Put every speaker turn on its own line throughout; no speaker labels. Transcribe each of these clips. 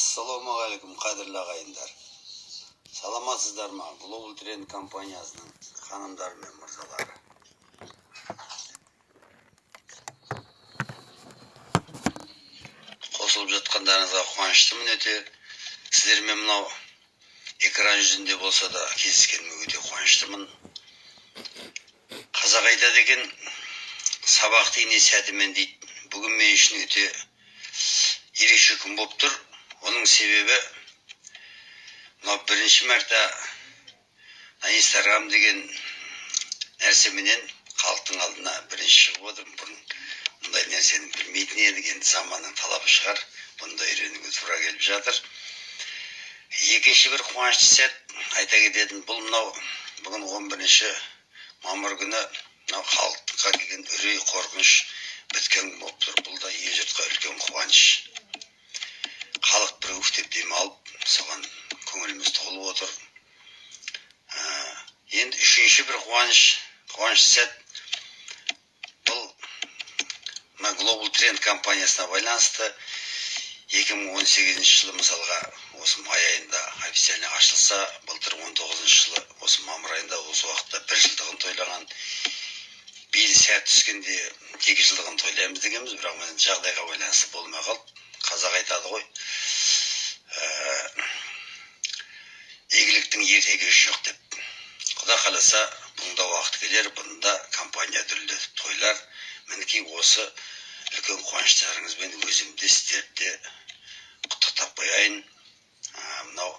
Ассалаумағалейкум, қадірлі ағайындар! Саламатсыздар ма, Global Trend компаниясының ханымдары мен мырзалары? Қосылып жатқандарыңызға қуаныштымын өте. Сіздермен мынау экран жүзінде болса да кездескеніме өте қуаныштымын. Қазақ айтады екен, сабақты ине сәтімен дейді. Бүгін мен үшін өте ерекше күн болып тұр. Оның себебі мынау бірінші мәрте Инстаграм деген нәрсеменен халықтың алдына бірінші шығып отырмын. Бұрын мұндай нәрсені білмейтін едік, енді заманның талабы шығар, бұны да үйренуге тура келіп жатыр. Екінші бір қуанышты сәт айта кететін, бұл мынау бүгін 11 мамыр күні мынау халыққа деген үрей, қорқыныш біткен болып тұр. Бұл да ел жұртқа үлкен қуаныш. Халық бір уф деп демалып, соған көңіліміз толып отыр. Енді үшінші бір қуанышты сәт, бұл мына Global Trend компаниясына байланысты. 2018 жылы, мысалға, осы май айында официально ашылса, былтыр 19 жылы осы мамыр айында, осы уақытта бір жылдығын тойлаған. Биыл сәт түскенде 2 жылдығын тойлаймыз дегенбіз, бірақ мына жағдайға байланысты болмай қалды. Қазақ айтады ғой, игіліктің ерте кеші жоқ деп. Құда қаласа, бұның да уақыты келер, бұны да компания дүрілдетіп тойлар. Мінекей, осы үлкен қуаныштарыңызбен өзімді, сіздерді де құттықтап қояйын. Мынау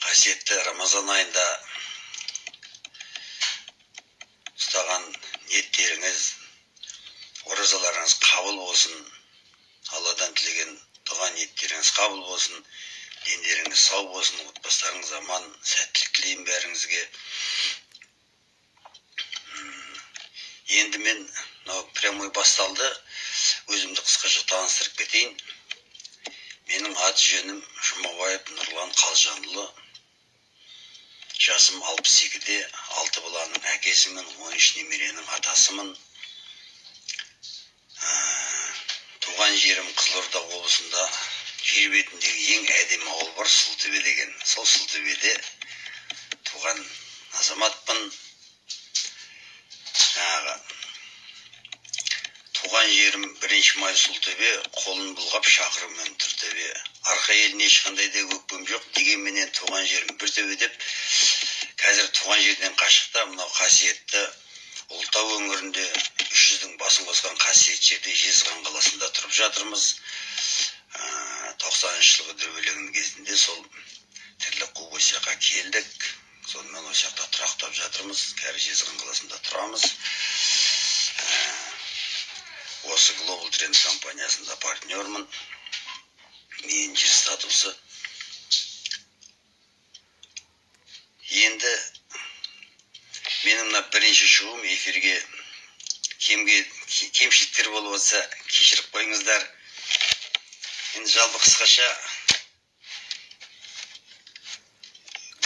қасиетті Рамазан айында ұстаған ниеттеріңіз, оразаларыңыз қабыл болсын. Алладан тілеген дұға ниеттеріңіз қабыл болсын, дендеріңіз сау болсын, отбасыларыңыз аман, сәттілік тілеймін бәріңізге. Енді мен мынау прямой басталды, өзімді қысқаша таныстырып кетейін. Менің аты жөнім Жұмабаев Нұрлан Қалжанұлы, жасым 62-де, алты баланың әкесімін, 13 немеренің атасымын. Туған жерім Қызылорда облысында жер бетіндегі ең әдемі ауыл бар, Сұлтөбе деген. Сол Сұлтөбеде туған азаматпын. Жаңағы туған жерім Бірінші Май, Сұлтөбе, қолын бұлғап шақырумен тұр төбе. Арқа еліне ешқандай да өкпем жоқ, дегенменен туған жерім бір төбе деп, қазір туған жерден қашықта, мынау қасиетті Ұлытау өңірінде, 300-дің басын қосқан қасиетті жерде, Жезқазған қаласында тұрып жатырмыз. 90-шы жылғы дүрбелеңнің кезінде сол тірлік қуып осы жаққа келдік. Сонымен осы жақта тұрақтап жатырмыз, қазір Жезқазған қаласында тұрамыз. Осы Global Trend компаниясында партнермын, менеджер статусы. Енді менің мына бірінші шығуым эфирге, кемшіліктер болып отырса, кешіріп қойыңыздар. Енді жалпы қысқаша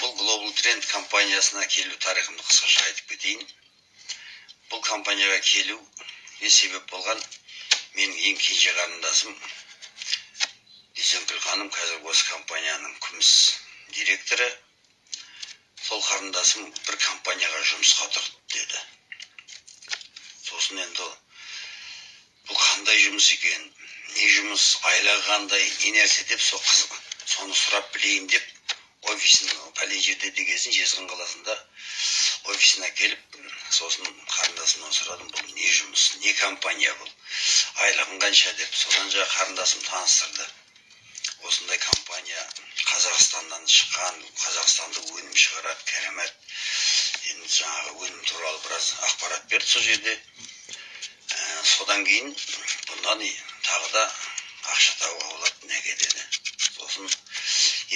бұл Global Trend компаниясына келу тарихымды қысқаша айтып кетейін. Бұл компанияға келу не себеп болған? Менің ең кенже қарындасым Дүйсенкүл ханым қазір осы компанияның күміс директоры. Сол қарындасым бір компанияға жұмысқа тұрды деді. Сосын енді бұл қандай жұмыс екен, не жұмыс, айлығы қандай, не нәрсе деп, сол қыз соны сұрап білейін деп, офисін пәлен жерде дегесін, Жезқазған қаласында офисіне келіп, сосын қарындасымнан сұрадым: бұл не жұмыс, не компания, бұл айлығың қанша деп. Содан жаңа қарындасым таныстырды. Осындай компания, Қазақстаннан шыққан, Қазақстанда өнім шығарады, кәрамат. Енді жаңағы өнім туралы біраз ақпарат берді сол жерде. Содан кейін бұндан тағы да ақша табуға болады неге деді. Сосын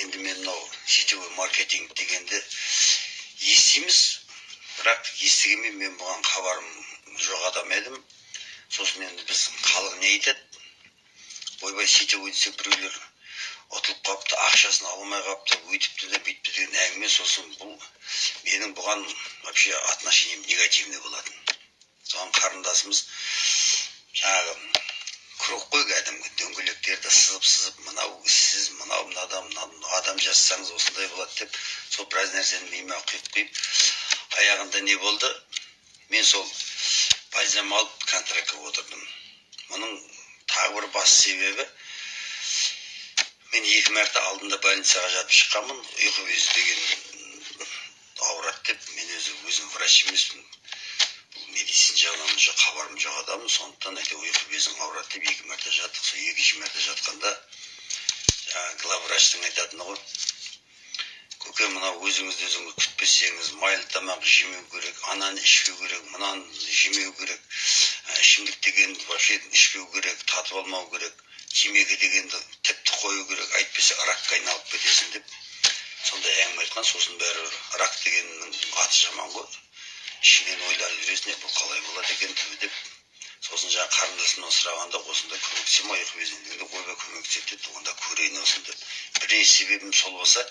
енді мен мынау сетевой маркетинг дегенді естиміз, бірақ естігенмен мен бұған хабарым жоқ адам едім. Сосын енді біз халық не айтады: ойбай, сетевой десе, біреулер ұтылып қалыпты, ақшасын ала алмай қалыпты, өйтіпті де бүйтіпті деген әңгіме. Сосын бұл менің бұған вообще отношением негативный болатын. Соған қарындасымыз жаңағы круг қой кәдімгі. Кәдімгі дөңгелектерді сызып-сызып, мынау сіз, мынау мынадан, мынау адам жазсаңыз осындай болады деп, сол біраз нәрсені миыма құйып-құйып, аяғында не болды? Мен сол бальзам алып, контрактқа отырдым. Мұның тағы бір басты себебі, мен 2 мәрте алдында больницаға жатып шыққанмын, ұйқы безі деген ауырады деп. Мен өзім врач емеспін, бұл медицина жағынан онша хабарым жоқ адаммын, сондықтан әйтеуір ұйқы безің ауырады деп 2 мәрте жаттық. Сол екінші мәрте жатқанда жаңағы главврачтың айтатыны ғой: көке, мынау өзіңізді өзіңіз күтпесеңіз, майлы тамақ жемеу керек, ананы ішпеу керек, мынаны жемеу керек, ішімдік дегенді вообще ішпеу керек, татып алмау керек, темекі дегенді тіпті қою керек, әйтпесе ракқа айналып кетесің деп сондай әңгіме айтқан. Сосын бәрібір рак дегеннің аты жаман ғой, ішіңнен ойланып жүресің, бұл қалай болады екен түбі деп. Сосын жаңағы қарындасымнан сұрағанда, осындай көмектесе ма ұйқы безіне дегенде, ойбай, көмектеседі деді, онда көрейін осыны деп. Бірінші себебім сол болса,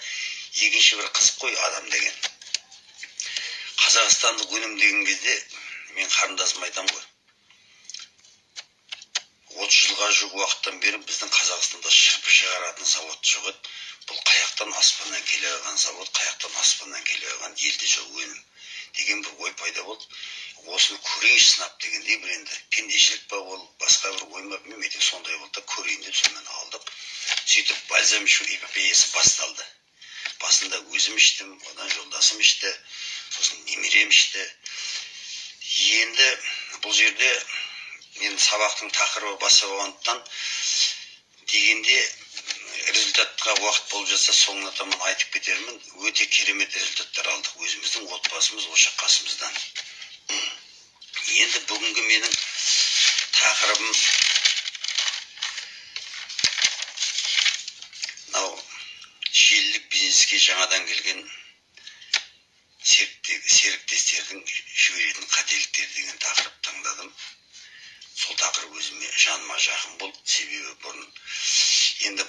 екінші бір қызық қой адам деген. Қазақстандық өнім деген кезде мен қарындасыма айтамын ғой, 30 жылға жуық уақыттан бері біздің Қазақстанда шырпы шығаратын завод жоқ еді. Бұл қаяқтан аспаннан келе қалған завод, қаяқтан аспаннан келе қалған елде жоқ өнім деген бір ой пайда болды. Осыны көрейінші сынап дегендей бір енді пендешілік па ол, басқа бір ой ма, білмеймін, әйтеуір сондай болды да, көрейін деп сонымен алдық. Сөйтіп бальзам ішу эпопеясы басталды. Басында өзім іштім, одан жолдасым ішті, сосын немерем ішті. Енді бұл жерде мен сабақтың тақырыбы басқа болғандықтан дегенде, результатқа уақыт болып жатса, соңына таман айтып кетермін. Өте керемет результаттар алдық өзіміздің отбасымыз, ошақ қасымыздан. Енді бүгінгі менің тақырыбым мынау желілік бизнеске жаңадан келген серіктестердің жіберетін қателіктері деген тақырып таңдадым. Сол тақырып өзіме, жаныма жақын болды. Себебі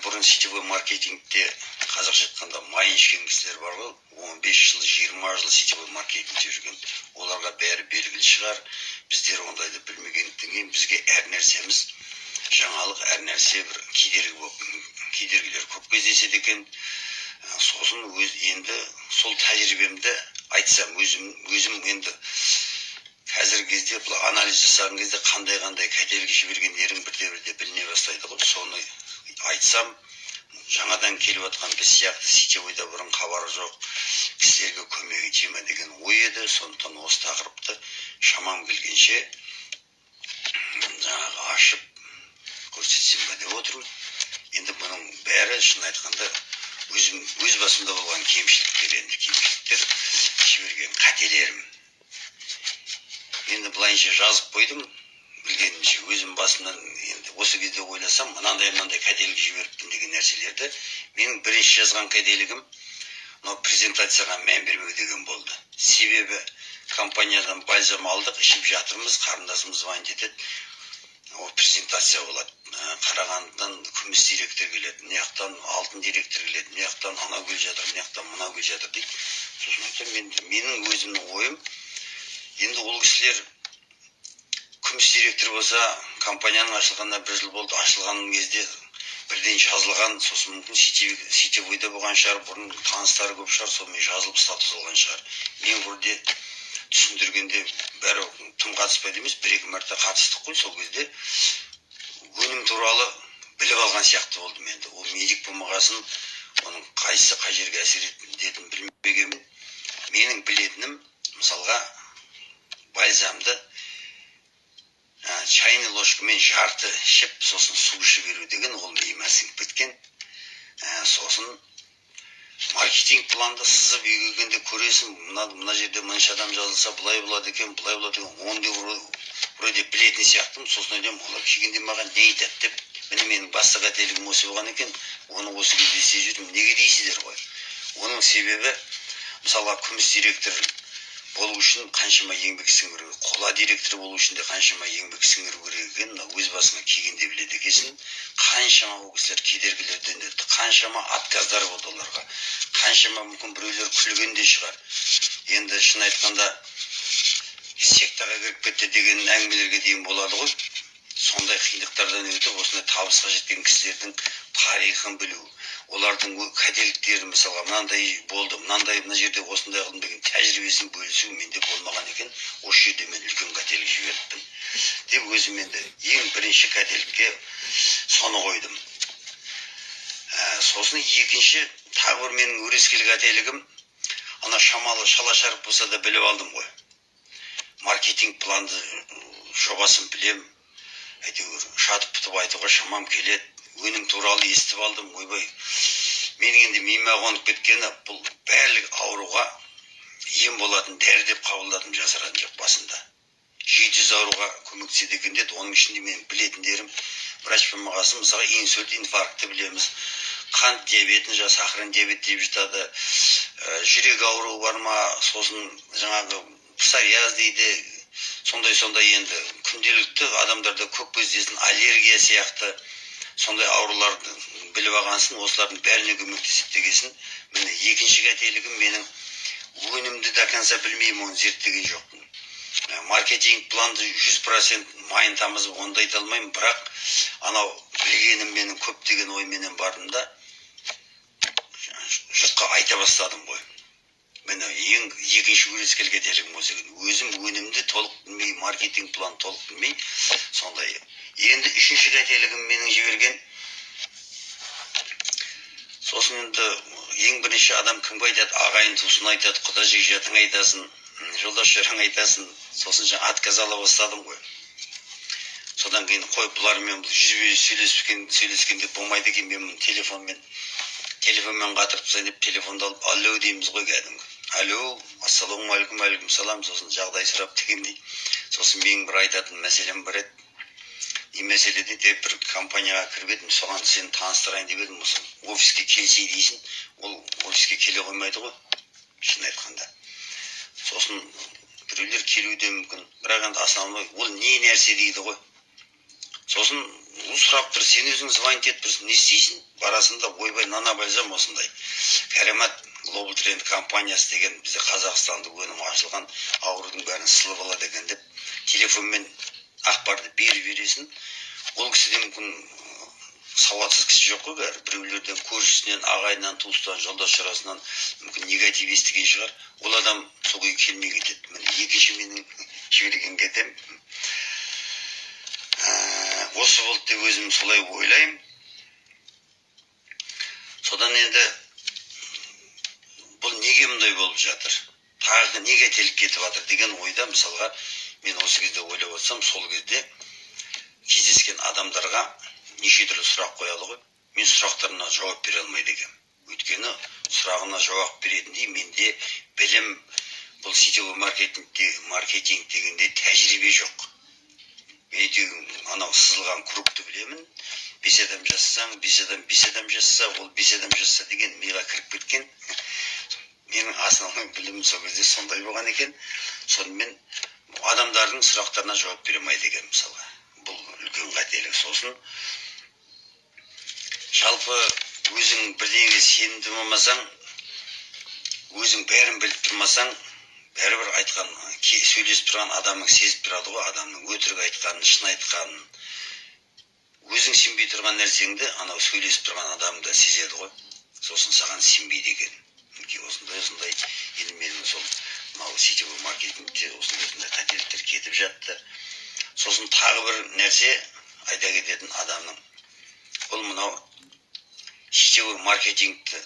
бұрын сетевой маркетингте, қазақша айтқанда, майын ішкен кісілер бар ғой, 15 жыл, 20 жыл сетевой маркетингте жүрген, оларға бәрі белгілі шығар. Біздер ондайды білмегендіктен кейін бізге әр нәрсеміз жаңалық, әр нәрсе бір кедергі болып, кедергілер көп кездеседі екен. Сосын өз енді сол тәжірибемді айтсам, өзім енді қазіргі кезде бұл анализ жасаған кезде қандай қандай қателік жібергендерің бірде бірде біліне бастайды ғой. Соны айтсам, жаңадан келіп жатқан біз сияқты сетевойда бұрын хабары жоқ кісілерге көмегі тие ме деген ой еді. Сондықтан осы тақырыпты шамам келгенше жаңағы ашып көрсетсем бе деп отырмын. Енді бұның бәрі, шын айтқанда, өзім өз басымда болған кемшіліктер, енді кемшіліктер, жіберген қателерім. Енді былайынша жазып қойдым білгенімше өзім басымнан. Енді осы кезде ойласам, мынандай мынандай қателік жіберіппін деген нәрселерді. Менің бірінші жазған қателігім мынау презентацияға мән бермеу деген болды. Себебі компаниядан бальзам алдық, ішіп жатырмыз, қарындасым звонить етеді: ол презентация болады, Қарағандыдан күміс директор келеді, мына жақтан алтын директор келеді, мына жақтан анау келе жатыр, мына жақтан мынау келе жатыр дейді. Сосын айтамын, енді менің өзімнің ойым, енді ол кісілер күміс директор болса, компанияның ашылғанына бір жыл болды, ашылған кезде бірден жазылған, сосын мүмкін сетевойда болған шығар, бұрын таныстары көп шығар, сонымен жазылып статус алған шығар. Мен вроде түсіндіргенде бәрі тым қатыспайды емес, бір екі мәрте қатыстық қой. Сол кезде өнім туралы біліп алған сияқты болдым. Енді ол медик болмағасын, оның қайсысы қай жерге әсер ететінін білмегенмін. Менің білетінім, мысалға, бальзамды чайный ложкамен жарты ішіп, сосын су ішіп беру деген, ол миыма сіңіп кеткен. Сосын маркетинг планды сызып, үйге келгенде көресің, мына жерде мынанша адам жазылса, былай болады екен, былай болады екен, оны да вроде білетін сияқтымын. Сосын ойлаймын, олар келгенде маған не айтады деп. Міне, менің басты қателігім осы болған екен. Оны осы кезде сезіп жүрмін. Неге дейсіздер ғой? Оның себебі, мысалға, күміс директор болу үшін қаншама еңбек сіңіру, қола директор болу үшін де қаншама еңбек сіңіру керек екенін мына өз басыңа келгенде біледі екенсің. Қаншама ол кісілер кедергілерден өтті, қаншама отказдар болды оларға, қаншама мүмкін біреулер күлген де шығар. Енді шын айтқанда, сектаға кіріп кетті деген әңгімелерге дейін болады ғой. Сондай қиындықтардан өтіп, осындай табысқа жеткен кісілердің тарихын білу, олардың қателіктерін, мысалға, мынандай болды, мынандай, мына жерде осындай қылдым деген тәжірибесін бөлісу менде болмаған екен. Осы жерде мен үлкен қателік жіберіппін деп өзім енді ең бірінші қателікке соны қойдым. Сосын екінші тағы бір менің өрескел қателігім: ана шамалы шала шарып болса да біліп алдым ғой, маркетинг планды, жобасын білем, әйтеуір шатып пұтып айтуға шамам келеді. Өнім туралы естіп алдым. Ойбай, менің енді миыма қонып кеткені, бұл барлық ауруға ем болатын дәрі деп қабылдадым. Жасыратын жоқ, басында 700 ауруға көмектеседі екен деді. Оның ішінде менің білетіндерім, врач болмағасын, мысалға, инсульт, инфарктті білеміз, қант диабетін, жаңағы сахарный диабет деп жатады, жүрек ауруы бар ма, сосын жаңағы псориаз дейді, сондай сондай енді күнделікті адамдарда көп кездесетін аллергия сияқты сондай ауруларды біліп алғансын, осылардың бәріне көмектеседі дегесін. Міне, екінші қателігім менің: өнімді до конца білмеймін, оны зерттеген жоқпын. Маркетинг планды 100% майын тамызып, оны да айта алмаймын, бірақ анау білгенім менің көп деген ойменен бардым да, жұртқа айта бастадым ғой. Міне, ең екінші өрескел қателігім осы екен: өзім өнімді толық білмей, маркетинг план толық білмей, сондай. Енді үшінші қателігім менің жіберген. Сосын енді ең бірінші адам кімге айтады? Ағайын туысына айтады, құда жекжатыңа айтасың, жолдас жараңа айтасың. Сосын жаңа отказ ала бастадым ғой. Содан кейін қой, бұлармен бұл жүзбе жүз сөйлескенде болмайды екен, мен мұны телефонмен қатырып тастайын деп, телефонды алып, алло дейміз ғой кәдімгі: «Алло, ассалаумағалейкум». «Алейкум салам». Сосын жағдай сұрап дегендей. Сосын менің бір айтатын мәселем бар еді. Не мәселе дейді? Бір компанияға кіріп едім, соған сені таныстырайын деп едім, осы офиске келсе дейсің. Ол офиске келе қоймайды ғой, шын айтқанда. Сосын біреулер келуі де мүмкін, бірақ енді основной ол не нәрсе дейді ғой. Сосын ол сұрап тұр, сен өзің звонить етіп тұрсың, не істейсің? Барасың да, ойбай, нана бальзам, осындай Кәрамат Глобал Тренд компаниясы деген, бізде қазақстандық өнім ашылған, аурудың бәрін сылып алады екен деп, телефонмен ақпарды беріп жібересің. Ол кісі де мүмкін сауатсыз кісі жоқ қой бәрі, біреулерден, көршісінен, ағайыннан, туыстан, жолдас жарасынан мүмкін негатив естіген шығар. Ол адам сол күйі келмей кетеді. Міне, екінші менің жіберген кетем осы болды деп өзім солай ойлаймын. Содан енді бұл неге мұндай болып жатыр, тағы не қателік кетіп жатыр деген ойда, мысалға, мен осы кезде ойлап отырсам, сол кезде кездескен адамдарға неше түрлі сұрақ қояды ғой, мен сұрақтарына жауап бере алмайды екенмін. Өйткені сұрағына жауап беретіндей менде білім, бұл сетевой маркетинг дегенде тәжірибе жоқ. Мен әйтеуір анау сызылған кругты білемін: бес адам жазсаң, бес адам, бес адам жазса, ол бес адам жазса деген миға кіріп кеткен. Менің основной білімім сол кезде сондай болған екен. Сонымен адамдардың сұрақтарына жауап бере алмайды екенмін, мысалға, бұл үлкен қателік. Сосын жалпы өзің бірдеңеге сенімді болмасаң, өзің бәрін біліп тұрмасаң, бәрібір айтқан, сөйлесіп тұрған адамың сезіп тұрады ғой, адамның өтірік айтқанын, шын айтқанын. Өзің сенбей тұрған нәрсеңді анау сөйлесіп тұрған адам да сезеді ғой, сосын саған сенбейді екен. Мінекей, осындай осындай енді менің сол мынау сетевой маркетингте осындай осындай қателіктер кетіп жатты. Сосын тағы бір нәрсе айта кететін адамның, ол мынау сетевой маркетингті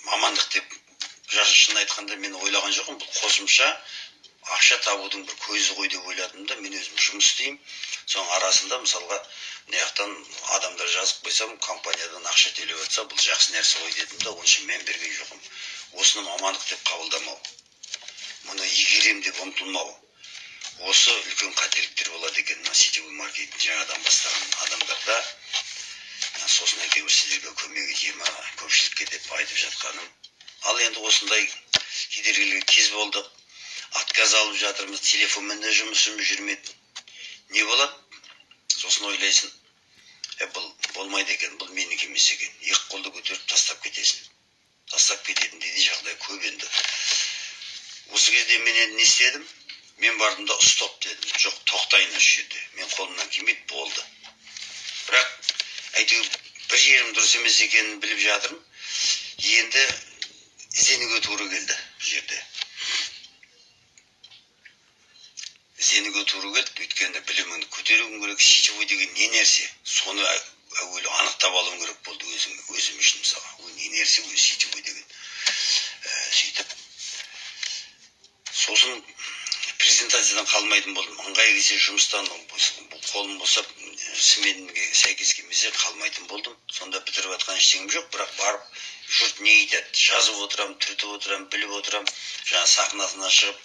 мамандық деп, шын айтқанда, мен ойлаған жоқпын. Бұл қосымша ақша табудың бір көзі ғой деп ойладым да. Мен өзім жұмыс істеймін, соның арасында, мысалға, мына жақтан адамдар жазып қойсам, компаниядан ақша төлеп жатса, бұл жақсы нәрсе ғой дедім да, онша мән берген жоқпын. Осыны мамандық деп қабылдамау, мұны игерем деп ұмтылмау, осы үлкен қателіктер болады екен мына сетевой маркетинг жаңадан бастаған адамдарда. Сосын әйтеуір сіздерге көмегі тие ма көпшілікке деп айтып жатқаным. Ал енді осындай кедергілерге кез болдық, отказ алып жатырмыз, телефонмен де жұмысым жүрмеді. Не болады? Сосын ойлайсың: е, бұл болмайды екен, бұл менікі емес екен. Екі қолды көтеріп тастап кетесің. Тастап кететіндей де жағдай көп. Енді осы кезде мен енді не істедім? Мен бардым да, стоп дедім, жоқ, тоқтайын осы жерде, мен қолымнан келмейді, болды. Бірақ әйтеуір бір жерім дұрыс емес екенін біліп жатырмын. Енді ізденуге тура келді бұл жерде. Ізденуге тура келді, өйткені біліміңді көтеруің керек. Сетевой деген не нәрсе, соны әуелі анықтап алуым керек болды өзім үшін мысалға. Ол не нәрсе өзі сетевой деген. Сөйтіп сосын презентациядан қалмайтын болдым. Ыңғай келсе жұмыстан қолым босап, сменге сәйкес келмесе қалмайтын болдым. Сонда бітіріп жатқан ештеңем жоқ, бірақ барып жұрт не айтады, жазып отырамын, түртіп отырамын, біліп отырамын. Жаңа сахнасына шығып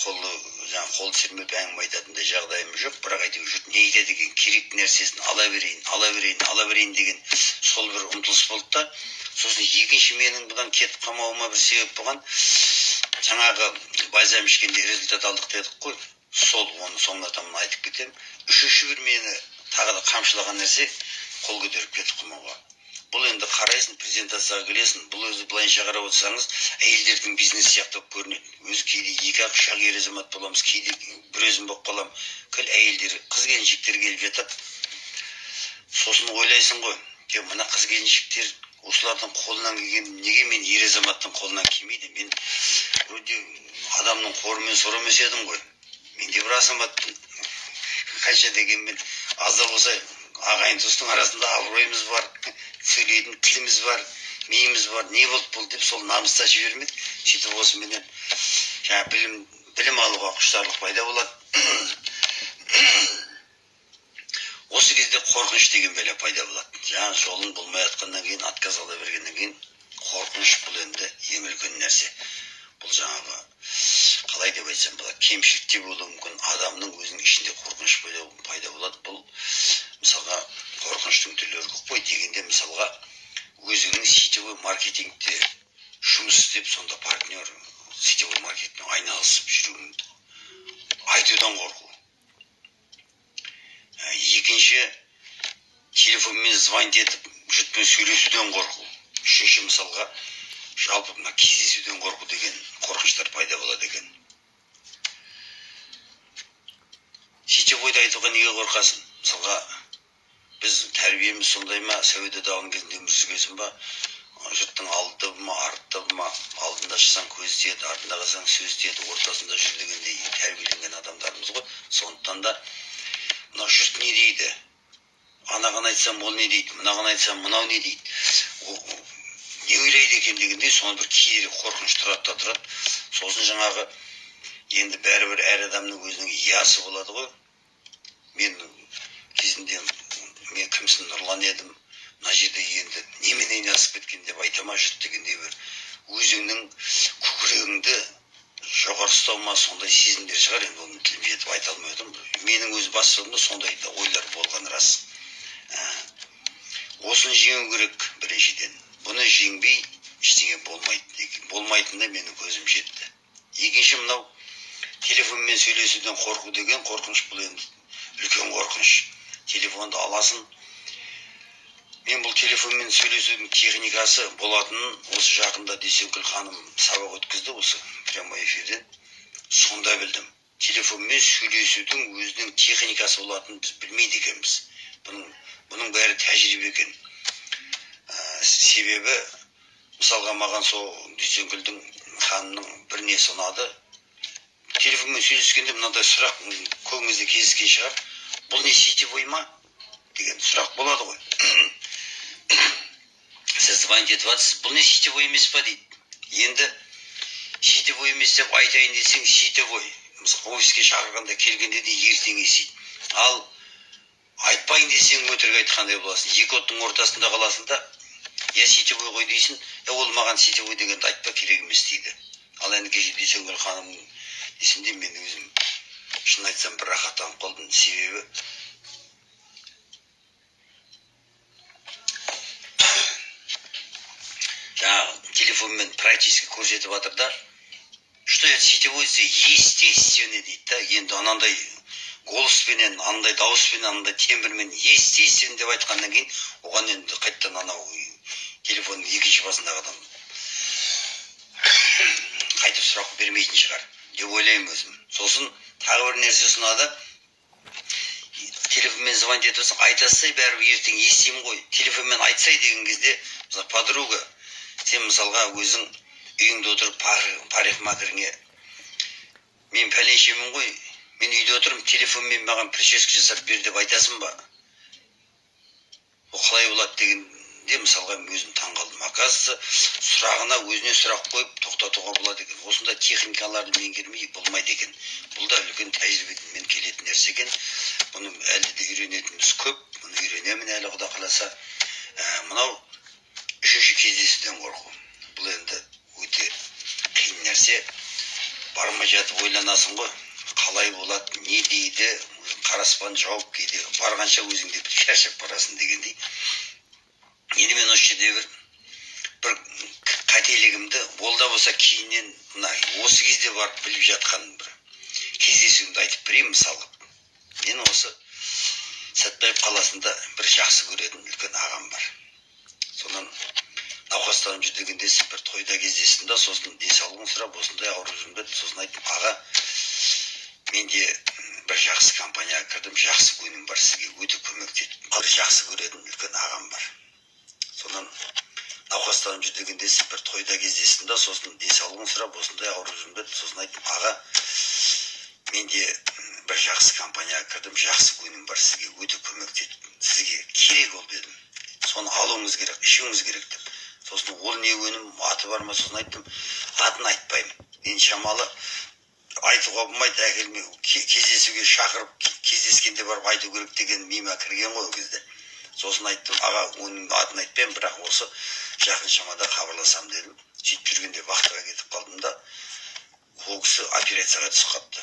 жаңа қол сермеп әңгіме айтатындай жағдайым жоқ, бірақ әйтеуір жұрт не айтады екен, керек нәрсесін ала берейін, ала берейін, ала берейін деген сол бір ұмтылыс болды да. Сосын екінші менің бұдан кетіп қалмауыма бір себеп болған, жаңағы бальзам ішкенде результат алдық дедік қой, сол оны соңына таман айтып кетемін. Үшінші бір мені тағы да қамшылаған нәрсе, қол көтеріп кетіп қалмауға. Бұл енді қарайсың, презентацияға келесің, бұл өзі былайынша қарап отырсаңыз әйелдердің бизнесі сияқты болып көрінеді. Өзі кейде екі ақ, үш ақ ер азамат боламыз, кейде бір өзім болып қаламын, кіл әйелдер, қыз келіншектер келіп жатады. Сосын ойлайсың ғой, е, мына қыз келіншектер осылардың қолынан келген, неге мен ер азаматтың қолынан келмейді? Мен вроде адамның қорымен сор емес едім ғой, мен де бір азаматпын, қанша дегенмен аз да болса ағайын туыстың арасында абыройымыз бар, сөйлейтін тіліміз бар, миымыз бар, не болды бұл деп сол намыс та жібермеді. Сөйтіп осыменен жаңа білім алуға құштарлық пайда болады. Осы кезде қорқыныш деген бәле пайда болады. Жаңа жолың болмай жатқаннан кейін, отказ ала бергеннен кейін қорқыныш бұл енді ең үлкен нәрсе. Бұл жаңағы қалай деп айтсам болады, кемшілік те болуы мүмкін, адамның өзінің ішінде қорқыныш пайда болады. Бұл мысалға қорқыныштың түрлері көп қой дегенде, мысалға өзіңнің сетевой маркетингте жұмыс істеп, сонда партнер сетевой маркетингпен айналысып жүруің айтудан қорқу. Екінші, телефонмен звонить етіп жұртпен сөйлесуден қорқу. Үшінші, мысалға жалпы мына кездесуден қорқу деген қорқыныштар пайда болады екен. Сетевойды айтуға неге қорқасың? Мысалға біз тәрбиеміз сондай ма, Совет одағының кезінде өмір сүргенсің ба, жұрттың алды ма, арты ма, алдында шықсаң көз тиеді, артында қалсаң сөз тиеді, ортасында жүр дегендей тәрбиеленген адамдармыз ғой. Сондықтан да мынау жұрт не дейді, анаған айтсам ол не дейді, мынаған айтсам мынау не дейді, не ойлайды екен дегендей соны бір кері қорқыныш тұрады да тұрады. Сосын жаңағы енді бәрібір әр адамның өзінің ясы болады ғой. Мен кезінде мен кімсің, Нұрлан едім, мына жерде енді немен айналысып кеткен деп айта ма жұрт дегендей бір өзіңнің көкірегіңді жоғары ұстау ма, сондай сезімдер шығар енді, оны тілім жетіп айта алмай отырмын. Менің өз басымда сондай да ойлар болған рас. Осыны жеңу керек біріншіден. Бұны жеңбей ештеңе болмайды, болмайтынына менің көзім жетті. Екінші, мынау телефонмен сөйлесуден қорқу деген қорқыныш, бұл енді үлкен қорқыныш. Телефонды аласың, мен бұл телефонмен сөйлесудің техникасы болатынын осы жақында Дүйсенкүл ханым сабақ өткізді осы прямой эфирден, сонда білдім. Телефонмен сөйлесудің өзінің техникасы болатынын біз білмейді екенбіз. Бұның бәрі тәжірибе екен. Себебі мысалға маған сол Дүйсенкүлдің ханымның бір несі ұнады. Телефонмен сөйлескенде мынандай сұрақ көбіңізде кездескен шығар: бұл не, сетевой ма деген сұрақ болады ғой. Сіз звонить етіп жатырсыз, бұл не, сетевой емес па дейді. Енді сетевой емес деп айтайын десең, сетевой мысалы офиске шақырғанда келгенде де ертең естиді. Ал айтпайын десең, өтірік айтқандай боласың, екі оттың ортасында қаласың да. Я сетевой ғой дейсің, е, ол маған сетевой дегенді айтпа, керек емес дейді. Ал енді кеше Дүйсенгүл ханым десем, мен өзім шын айтсам бір рахаттанып қалдым. Себебі жаңағы телефонмен практически көрсетіп жатыр да, что это сетевой десе, естественно дейді да. Енді анандай голоспенен, анандай дауыспен, анандай тембрмен естественно деп айтқаннан кейін оған енді қайтадан анау телефонның екінші басындағы адам қайтып сұрақ бермейтін шығар деп ойлаймын өзім. Сосын Тағы бір нәрсе ұсынады: телефонмен звонить етіп отырсаң, айта салсай, бәрібір ертең естимін ғой, телефонмен айтсай деген кезде, мысалы, подруга, сен, мысалға, өзің үйіңде отырып парикмахеріңе: «Мен пәленшемін ғой, мен үйде отырмын, телефонмен маған прическа жасап бер», — деп айтасың ба? Ол қалай болады дегенде, мысалға, мен өзім таңқалдым. Оказывается, сұрағына өзіне сұрақ қойып тоқтатуға болады екен. Осындай техникаларды меңгермей болмайды екен. Бұл да үлкен тәжірибемен келетін нәрсе екен. Бұны әлі де үйренетініміз көп, бұны үйренемін әлі, құда қаласа. Мынау үшінші кездесуден қорқу, бұл енді өте қиын нәрсе. Бармай жатып ойланасың ғой, қалай болады, не дейді, қара аспан жауып, кейде барғанша өзің де бір шаршап барасың дегендей. Енді мен осы жерде бір қателігімді, ол да болса кейіннен, мына осы кезде барып біліп жатқан бір кездесуімді айтып берейін. Мысалы, мен осы Сәтбаев қаласында бір жақсы көретін үлкен ағам бар. Сонан науқастанып жүр дегенде, бір тойда кездестім да, сосын денсаулығын сұрап, осындай ауырып жүрмін деді. Сосын айттым: «Аға, мен де бір жақсы компанияға кірдім, жақсы өнім бар, сізге өте көмектеседі». Бір жақсы көретін үлкен ағам бар. Сонан науқастанып жүр дегенде, бір тойда кездестім да, сосын денсаулығын сұрап, осындай ауырып жүрмін деді. Сосын айттым: «Аға, мен де бір жақсы компанияға кірдім, жақсы өнім бар, сізге өте көмектеседі, сізге керек ол», — дедім. «Соны алуыңыз керек, ішуіңіз керек», — деп. Сосын: «Ол не өнім, аты бар ма?» Сосын айттым: «Атын айтпаймын мен, шамалы айтуға болмайды, әкелме, кездесуге шақырып, кездескенде барып айту керек» деген миыма кірген ғой ол кезде. Сосын айттым: «Аға, оның атын айтпаймын, бірақ осы жақын шамада хабарласамын», — дедім. Сөйтіп жүргенде вахтаға кетіп қалдым да, ол кісі операцияға түсіп қалыпты.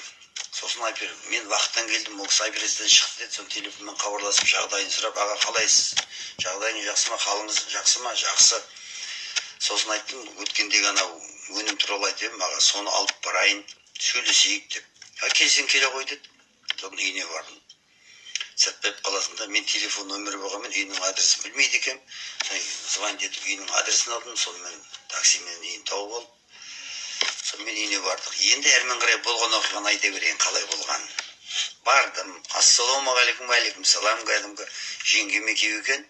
Сосын мен вахтадан келдім, ол кісі операциядан шықты деді. Соны телефонмен хабарласып, жағдайын сұрап: «Аға, қалайсыз, жағдайыңыз жақсы ма, халіңіз жақсы ма?» «Жақсы». Сосын айттым: «Өткендегі анау өнім туралы айтып едім, аға, соны алып барайын, сөйлесейік», — деп. «А, келсең, келе ғой», — деді. Содан үйіне бардым Сәтбаев қаласында. Мен телефон нөмірі болғанмен, үйінің адресін білмейді екенмін. Содан звонить етіп, үйінің адресін алдым. Сонымен таксимен үйін тауып алып, сонымен үйіне бардық. Енді әрмен қарай болған оқиғаны айта берейін, қалай болғанын. Бардым: «Ассалаумағалейкум!» «Уағалейкум салам!» Кәдімгі жеңгем екеуі екен.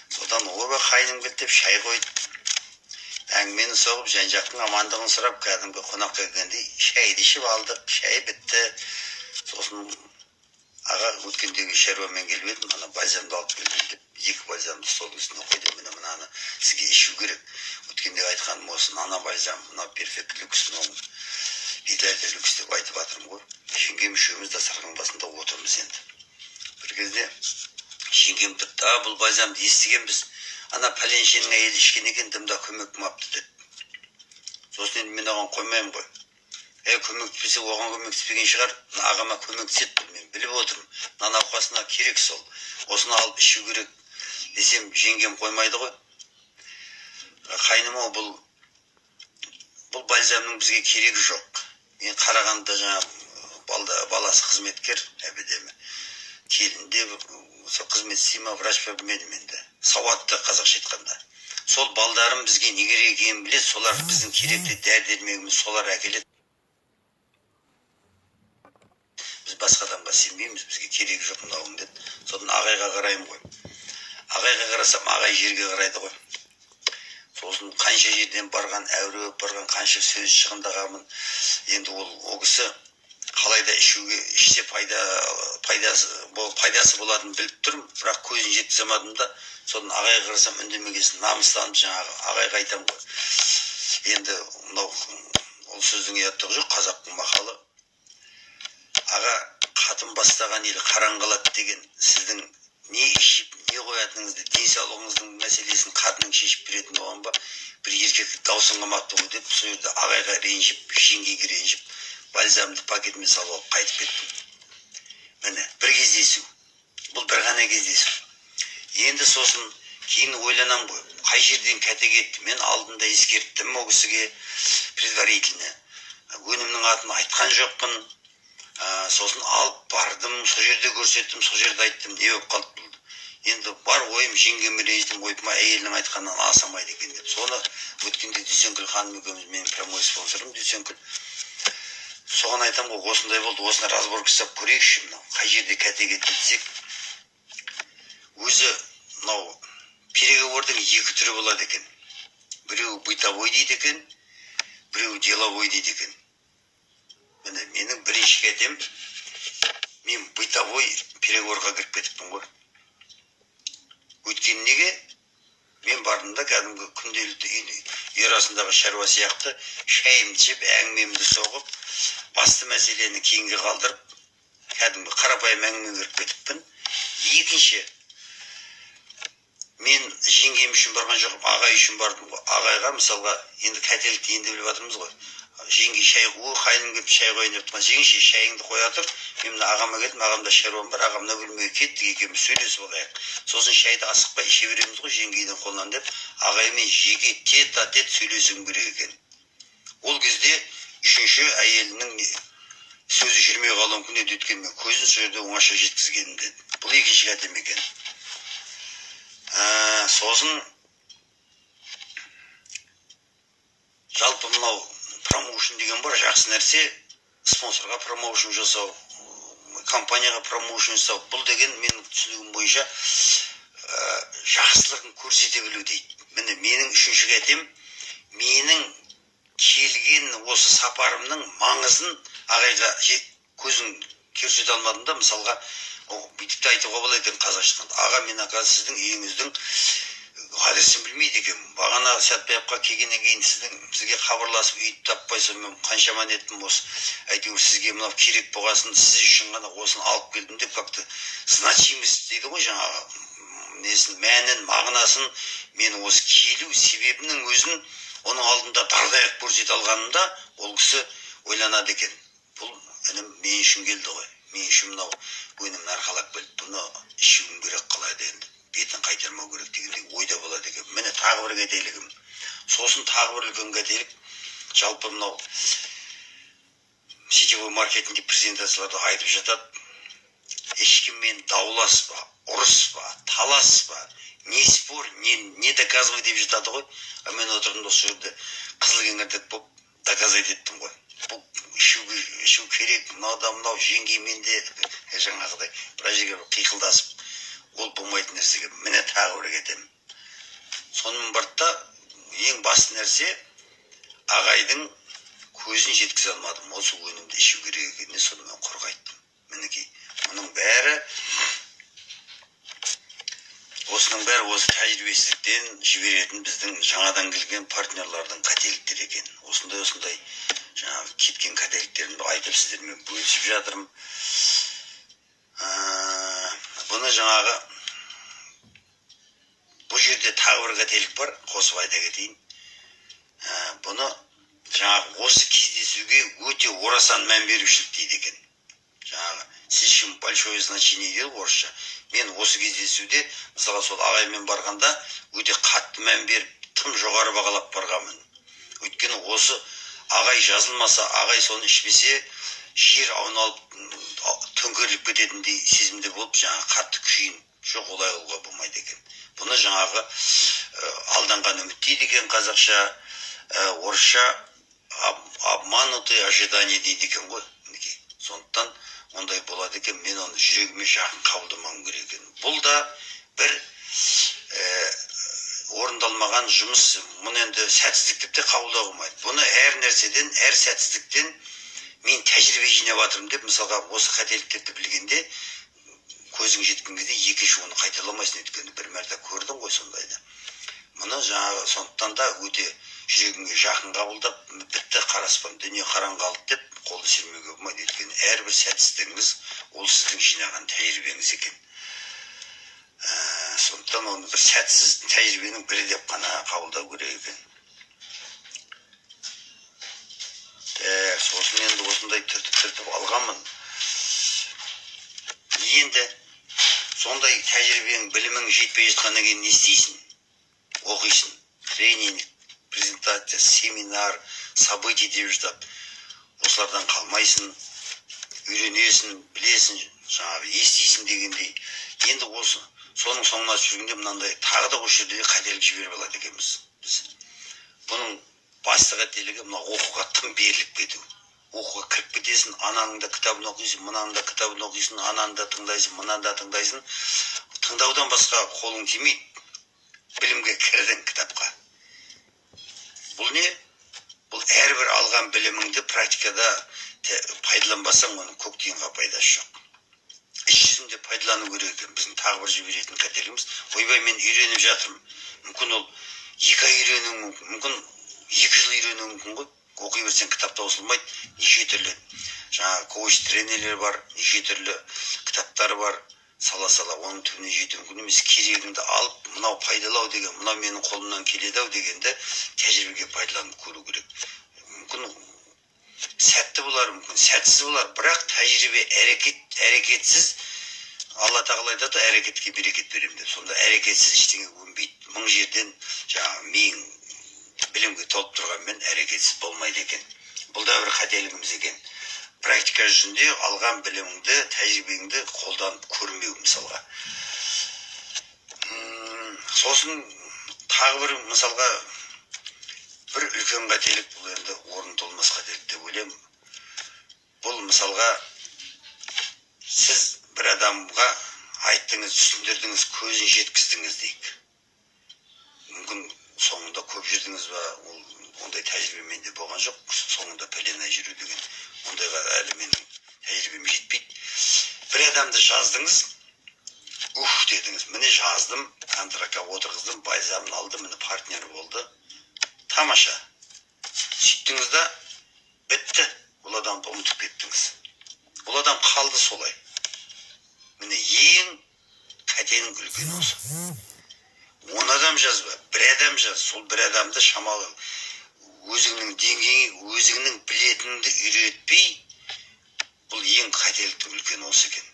Содан: «Ойбай, қайным келді», — деп шай қойды, әңгімені соғып, жан жақтың амандығын сұрап, кәдімгі қонақ келгендей шайды ішіп алдық. Шай бітті. Сосын: «Аға, өткендегі шаруамен келіп едім, ана бальзамды алып келдім», — деп, екі бальзамды столдың үстіне қойды. «Міне, мынаны сізге ішу керек, өткенде айтқаным осы, ана бальзам, мына Перфект Люкс, мынау Идеальды Люкс деп айтып жатырмын ғой». Жеңгем үшеуміз дастархан басында отырмыз. Енді бір кезде жеңгем тұрды: «А, бұл бальзамды естігенбіз, ана пәленшенің әйелі ішкен екен, дымда көмек болмапты», — деп. Сосын енді мен оған қоймаймын ғой: «Е, көмектеспесе, оған көмектеспеген шығар, мына ағама көмектеседі бұл, мен біліп отырмын, мына науқасына керек сол, осыны алып ішу керек», — десем, жеңгем қоймайды ғой: «Қайным ау, бұл бальзамның бізге керегі жоқ. Мен Қарағандыда жаңа баласы қызметкер, әбідемі, келін де сол қызмет істей ма, врач па, білмедім енді, сауатты, қазақша айтқанда, сол балдарым бізге не керек екенін біледі, солар біздің керекті дәрі дәрмегімізді солар әкеледі. Біз басқа адамға сенбейміз, бізге керегі жоқ мынауың», — деді. Содан ағайға қараймын ғой. Ағайға қарасам, ағай жерге қарайды ғой. Сосын қанша жерден барған, әуре болып барған, қанша сөз шығындағанмын. Енді ол кісі қалай да ішуге, ішсе пайдасы болатынын біліп тұрмын, бірақ көзін жеткізе алмадым да. Содан ағайға қарасам, үндемеген соң, намыстанып, жаңағы ағайға айтамын ғой. Енді мынау ол сөздің ұяттығы жоқ, қазақтың мақалы: «Аға, қатын бастаған ел қаран қалады» деген. Сіздің не ішіп, не қоятыныңызды, денсаулығыңыздың мәселесін қатының шешіп беретін болған ба, бір еркек даусын қалмапты ғой деп, сол жерде ағайға ренжіп, жеңгеге ренжіп, бальзамды пакетіме салып алып қайтып кеттім. Міне, бір кездесу, бұл бір ғана кездесу. Енді сосын кейін ойланамын ғой, қай жерден қате кетті? Мен алдында ескерттім ол кісіге предварительно, өнімнің атын айтқан жоқпын. Сосын алып бардым, сол жерде көрсеттім, сол жерде айттым. Не болып қалды бұл? Енді бар ойым, жеңгеме ренжідім, ойпырмай, әйелінің айтқанынан асамайды екен деп. Соны өткенде Дүйсенкүл ханым екеуміз, менің прямой спонсорым Дүйсенкүл. Соған айтамын ғой, осындай болды, осыны разборка жасап көрейікші, мынау қай жерде қате кетті десек. Өзі мынау переговордың екі түрі болады екен: біреуі бытовой дейді екен, біреуі деловой дейді екен. Міне, менің бірінші қатем: мен бытовой переговорға кіріп кетіппін ғой. Өйткені неге? Мен бардым да, кәдімгі күнделікті үй арасындағы шаруа сияқты шайымды ішіп, әңгімемді соғып, басты мәселені кейінге қалдырып, кәдімгі қарапайым әңгімеге кіріп кетіппін. Екінші, мен жеңгем үшін барған жоқпын, ағай үшін бардым ғой. Ағайға, мысалға, енді қателікті енді біліп жатырмыз ғой. Жеңге шай, о, қайным келіп, шай қояйын деп тұрған. «Жеңеше, шайыңды қоя тұр, мен мына ағама келдім, ағамда шаруам бар, ағам мына бөлмеге кеттік, екеуміз сөйлесіп алайық, сосын шайды асықпай іше береміз ғой жеңгейдің қолынан», — деп ағаймен жеке тет-а-тет сөйлесуім керек екен. Ол кезде үшінші әйелінің сөзі жүрмей қалуы мүмкін еді, өйткені мен көзін сол жерде оңаша жеткізгенмін деді. Бұл екінші қатем екен. Сосын жалпы мынау промоушн деген бар, жақсы нәрсе. Спонсорға промоушн жасау, компанияға промоушн жасау, бұл деген менің түсінігім бойынша жақсылығын көрсете білу дейді. Міне, менің үшінші қатем: менің келген осы сапарымның маңызын ағайға көзін көрсете алмадым да. Мысалға, бүйтіп те айтуға болады екен қазақша айтқанда: «Аға, мен, оказывается, сіздің үйіңіздің адресін білмейді екенмін. Бағана Сәтбаевқа келгеннен кейін сізге хабарласып, үйді таппай, сонымен қаншама неттім осы, әйтеуір сізге мынау керек болғасын, сіз үшін ғана осыны алып келдім», — деп, как то значимость дейді ғой жаңағы, несін, мәнін, мағынасын, мен осы келу себебінің өзін оның алдында дардай қылып көрсете алғанымда, ол кісі ойланады екен: «Бұл інім мен үшін келді ғой, мен үшін мынау өнімін арқалап келді, бұны ішуім керек, қалай енді бетін қайтармау керек», — дегендей ойда болады екен. Міне, тағы бір қателігім. Сосын тағы бір үлкен қателік: жалпы мынау сетевой маркетингте презентацияларда айтып жатады: ешкіммен дауласпа, ұрыспа, таласпа, не спорь, не доказывай деп жатады ғой. А мен отырдым да, сол жерде қызыл кеңірдек болып доказать еттім ғой: бұл ішуге, ішу керек мынау да, мынау жеңгеймен де жаңағыдай біраз жерге қиқылдасып, ол болмайтын нәрсеге. Міне, тағы бір кетемін. Сонымен барды да, ең басты нәрсе, ағайдың көзін жеткізе алмадым осы өнімді ішу керек екеніне. Сонымен құр қайттым. Мінекей, мұның бәрі, осының бәрі осы тәжірибесіздіктен жіберетін біздің жаңадан келген партнерлардың қателіктері екен. Осындай осындай жаңағы кеткен қателіктерімді айтып, сіздермен бөлісіп жатырмын. Бұны жаңағы бұл жерде тағы бір қателік бар, қосып айта кетейін. Бұны жаңағы осы кездесуге өте орасан мән берушілік дейді екен, жаңағы слишком большое значение дейді ғой орысша. Мен осы кездесуде, мысалға, сол ағаймен барғанда өте қатты мән беріп, тым жоғары бағалап барғанмын. Өйткені осы ағай жазылмаса, ағай соны ішпесе, жер ауналып, төңкеріліп кететіндей сезімде болып, жаңағы қатты күйін. Жоқ, олай қылуға болмайды екен. Бұны жаңағы алданған үміт дейді екен қазақша, орысша обманутые ожидания дейді екен ғой. Мінекей, сондықтан ондай болады екен. Мен оны жүрегіме жақын қабылдамауым керек екен. Бұл да бір орындалмаған жұмыс. Мұны енді сәтсіздік деп те қабылдауға болмайды. Бұны әр нәрседен, әр сәтсіздіктен мен тәжірибе жинап жатырмын деп, мысалға, осы қателіктерді білгенде, көзің жеткен кезде екінші оны қайталамайсың, өйткені бір мәрте көрдің ғой сондайды. Мұны жаңағы сондықтан да өте жүрегіңе жақын қабылдап, бітті, қара аспан, дүние қараңғы қалды деп қолды сермеуге болмайды. Өйткені әрбір сәтсіздігіңіз ол сіздің жинаған тәжірибеңіз екен. Сондықтан оны бір сәтсіз тәжірибенің бірі деп қана қабылдау керек екен. Так, сосын енді осындай түртіп түртіп алғанмын. Енді сондай тәжірибең, білімің жетпей жатқаннан кейін не істейсің? Оқисың. Тренинг, презентация, семинар, событие деп жатады. Осылардан қалмайсың, үйренесің, білесің, жаңағы естисің дегендей. Енді осы соның соңына түсіп жүргенде, мынандай тағы да осы жерде қателік жіберіп алады екенбіз біз. Бұның басты қателігі — мына оқуға тым беріліп кету. Оқуға кіріп кетесің, ананың да кітабын оқисың, мынаның да кітабын оқисың, ананы да тыңдайсың, мынаны да тыңдайсың. Тыңдаудан басқа қолың тимейді. Білімге кірдің, кітапқа. Бұл не? Бұл әрбір алған біліміңді практикада пайдаланбасаң, оның көк тиынға пайдасы жоқ. Іс жүзінде пайдалану керек екен. Біздің тағы бір жіберетін қателігіміз: ойбай, мен үйреніп жатырмын. Мүмкін, ол 2 ай үйренуі мүмкін, мүмкін, 2 жыл үйренуі мүмкін ғой. Оқи берсең, кітап таусылмайды. Неше түрлі жаңағы коуч тренерлер бар, неше түрлі кітаптар бар, сала сала оның түбіне жету мүмкін емес. Керегіңді алып, мынау пайдалы ау деген, мынау менің қолымнан келеді ау дегенді тәжірибеге пайдаланып көру керек. Мүмкін, сәтті болар, мүмкін, сәтсіз болар, бірақ тәжірибе, әрекет. Әрекетсіз, Алла тағала айтады, әрекетке берекет беремін деп. Сонда әрекетсіз ештеңе өнбейді. Мың жерден жаңағы миың білімге толып тұрғанмен, әрекетсіз болмайды екен. Бұл да бір қателігіміз екен: практика жүзінде алған біліміңді, тәжірибеңді қолданып көрмеу. Мысалға, сосын тағы бір, мысалға, бір үлкен қателік, бұл енді орын толмас қателік деп ойлаймын. Бұл, мысалға, сіз бір адамға айттыңыз, түсіндірдіңіз, көзін жеткіздіңіз дейік. Мүмкін, соңында көп жүрдіңіз ба, ол ондай тәжірибе менде болған жоқ. Соңында пәлен ай жүру деген, ондайға әлі менің тәжірибем жетпейді. Бір адамды жаздыңыз, ух дедіңіз, міне, жаздым, контрактқа отырғыздым, бальзамын алды, міне, партнер болды, тамаша. Сөйттіңіз да, бітті, ол адамды ұмытып кеттіңіз, ол адам қалды солай. Міне, ең қателіктің үлкені осы. 10 адам жазба, бір адам жаз. Сол бір адамды шамалы өзіңнің деңгейіңе, өзіңнің білетініңді үйретпей, бұл ең қателіктің үлкені осы екен.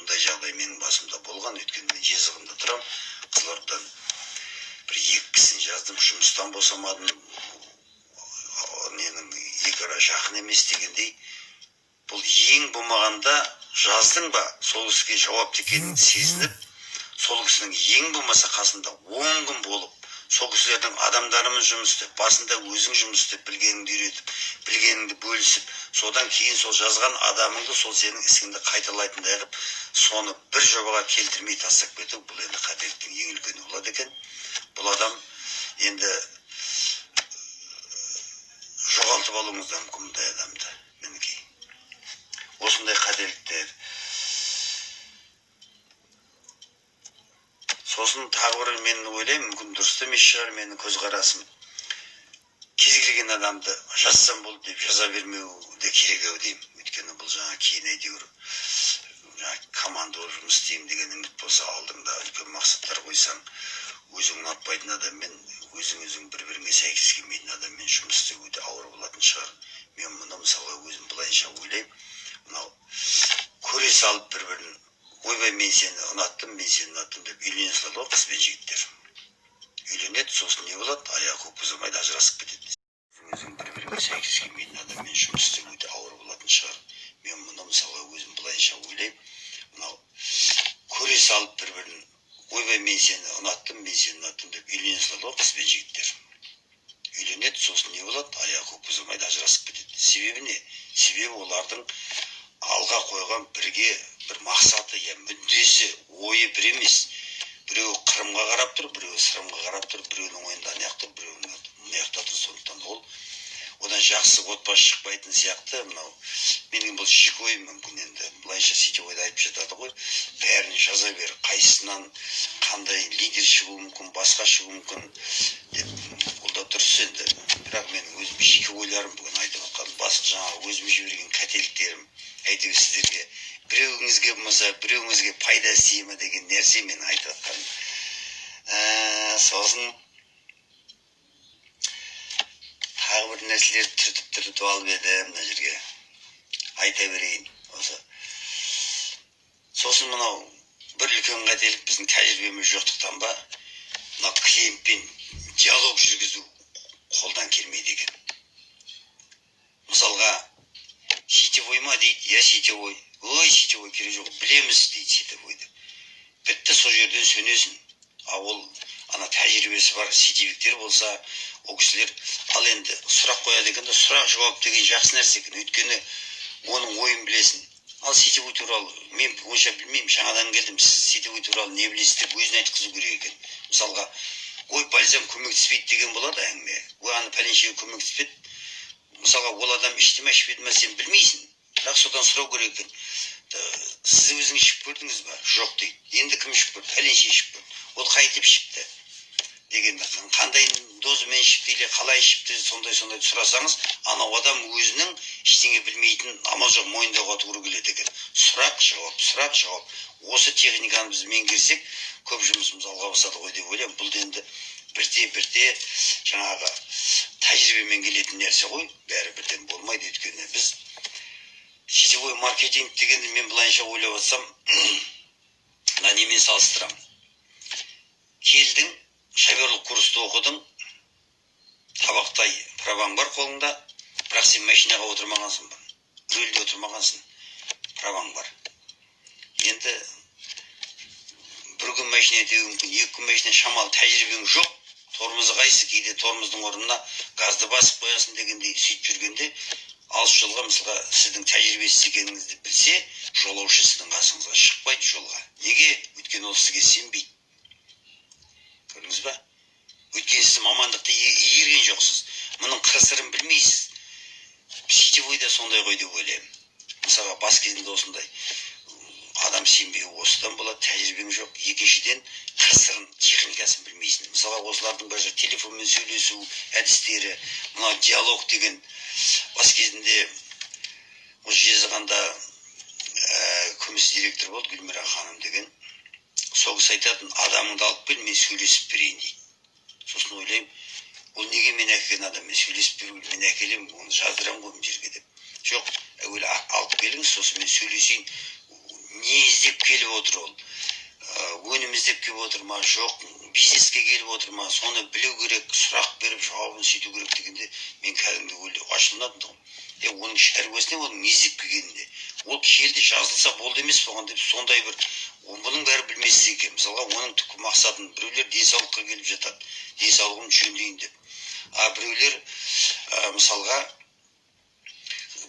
Мұндай жағдай менің басымда болған, өйткені мен Жезқазғанда тұрамын. Қызылордадан бір екі кісіні жаздым, жұмыстан босамадым, ненің екі ара жақын емес дегендей. Бұл ең болмағанда жаздың ба, сол кісіге жауапты екеніңді сезініп, сол кісінің ең болмаса қасында 10 күн болып, сол кісілердің адамдарымен жұмыс істеп, басында өзің жұмыс істеп, білгеніңді үйретіп, білгеніңді бөлісіп, содан кейін сол жазған адамыңды сол сенің ісіңді қайталайтындай қылып, соны бір жобаға келтірмей тастап кету, бұл енді қателіктің ең үлкені болады екен. Бұл адам енді жоғалтып алуыңыз да мүмкін мұндай адамды. Мінекей, осындай қателіктер. Сосын тағы бір, мен ойлаймын, мүмкін, дұрыс та емес шығар менің көзқарасым, кез келген адамды жазсам болды деп жаза бермеу де керек ау деймін. Өйткені бұл жаңа кейін әйтеуір жаңа команда болып жұмыс істеймін деген үміт болса, алдыңда үлкен мақсаттар қойсаң, өзің ұнатпайтын адаммен, өзің өзің бір біріңе сәйкес келмейтін адаммен жұмыс істеу өте ауыр болатын шығар. Мен мұны, мысалға, өзім былайынша ойлаймын: мынау көре салып бір бірін, ойбай, мен сені ұнаттым, мен сені ұнаттым деп үйлене салады ғой. Қыз бен жігіттер үйленеді, сосын не болады? Аяғы көп ұзамайды, ажырасып кетеді. Өзің бір біріңе сәйкес келмейтін адаммен жұмыс істеу өте ауыр болатын шығар. Мен мұны, мысалға, өзім былайынша ойлаймын: мынау көре салып бір бірін, ойбай, мен сені ұнаттым, мен сені ұнаттым деп үйлене салады ғой. Қыз бен жігіттер үйленеді, сосын не болады? Аяғы көп ұзамайды, ажырасып кетеді. Себебі не? Себебі олардың алға қойған бірге бір мақсаты я мүддесі, ойы бір емес. Біреуі Қырымға қарап тұр, біреуі Сырымға қарап тұр, біреуінің ойында ана жақта, біреуінің мына жақта тұр. Сондықтан ол одан жақсы отбасы шықпайтын сияқты. Мынау менің бұл жеке ойым. Мүмкін, енді былайша сетевойда айтып жатады ғой, бәрін жаза бер, қайсысынан қандай лидер шығуы мүмкін, басқа шығуы мүмкін деп. Ол да дұрыс енді, бірақ менің өзім жеке ойларым, бүгін айтып жатқан бас жаңағы өзім жіберген қателіктерім, әйтеуір сіздерге, біреуіңізге болмаса біреуіңізге пайда істей ме деген нәрсе мен айтып жатқаным. Сосын тағы бір нәрселерді түртіп түртіп алып едім мына жерге, айта берейін осы. Сосын мынау бір үлкен қателік, біздің тәжірибеміз жоқтықтан ба, мынау клиентпен диалог жүргізу қолдан келмейді екен. Мысалға, сетевой ма дейді, иә, сетевой. Ой, сетевой керек жоқ, білеміз дейді сетевой деп. Бітті, сол жерден сөнесің. А ол ана тәжірибесі жоқ адам, клиентпен диалог жүргізу Тәжірибесі бар сетевиктер болса, ол кісілер ал енді сұрақ қояды екен да. Сұрақ жауап деген жақсы нәрсе екен, өйткені оның ойын білесің. Ал сетевой туралы мен онша білмеймін, жаңадан келдім, сіз сетевой туралы не білесіз деп өзіне айтқызу керек екен. Мысалға, ой, бальзам көмектеспейді деген болады әңгіме, ой, ана пәленшеге көмектеспеді. Мысалға, ол адам ішті ме, ішпеді ме, сен білмейсің, бірақ содан сұрау керек екен. Сіз өзіңіз ішіп көрдіңіз ба? Жоқ дейді. Енді кім ішіп көрді? Пәленше ішіп көрді. Ол қайтіп ішіпті дегенде, қандай дозамен ішіпті или қалай ішіпті, сондай сондай сұрасаңыз, анау адам өзінің ештеңе білмейтінін амал жоқ мойындауға тура келеді екен. Сұрақ жауап, сұрақ жауап, осы техниканы біз меңгерсек, көп жұмысымыз алға басады ғой деп ойлаймын. Бұл да енді бірте бірте жаңағы тәжірибемен келетін нәрсе ғой, бәрі бірден болмайды. Өйткені біз сетевой маркетинг дегенді мен былайынша ойлап жатсам, мына немен салыстырамын: келдің, шоферлық курсты оқыдың, табақтай праваң бар қолыңда, бірақ сен машинаға отырмағансың ба, рөлде отырмағансың, праваң бар. Енді бір күн машина теуі мүмкін, 2 күн машина, шамалы тәжірибең жоқ, тормозы қайсы, кейде тормоздың орнына газды басып қоясың дегендей. Сөйтіп жүргенде алыс жолға, мысалға, сіздің тәжірибесіз екеніңізді білсе, жолаушы сіздің қасыңызға шықпайды жолға. Неге? Өйткені ол сізге сенбейді, көрдіңіз ба? Өйткені сіз мамандықты игерген жоқсыз, мұның қыр сырын білмейсіз. Сетевой да сондай ғой деп ойлаймын. Мысалға, бас кезінде осындай адам сенбеуі осыдан болады: тәжірибең жоқ, екіншіден, қыр сырын, техникасын білмейсің. Мысалға, осылардың бәрі телефонмен сөйлесу әдістері, мынау диалог деген. Бас кезінде осы Жезқазғанда күміс директор болды, Гүлмира ханым деген. Сол кісі айтатын: «Адамыңды алып кел, мен сөйлесіп берейін», — дейді. Сосын ойлаймын, ол неге мен әкелген адаммен сөйлесіп беру керек, мен әкелемін, оны жаздырамын ғой мына жерге деп. Жоқ, әуелі алып келіңіз, сосын мен сөйлесейін, не іздеп келіп отыр ол, өнім іздеп келіп отыр ма, жоқ, бизнеске келіп отыр ма, соны білу керек, сұрақ беріп, жауабын сөйту керек дегенде, мен кәдімгідей ойлап ашуланатын тұғым. Е, оның шаруасы не, оның не іздеп келгенінде? Ол келді, жазылса болды емес болған деп. Сондай бір бұның бәрі білмесіз екен. Мысалға, оның түпкі мақсатын біреулер денсаулыққа келіп жатады, денсаулығын жөндейін деп, а біреулер мысалға,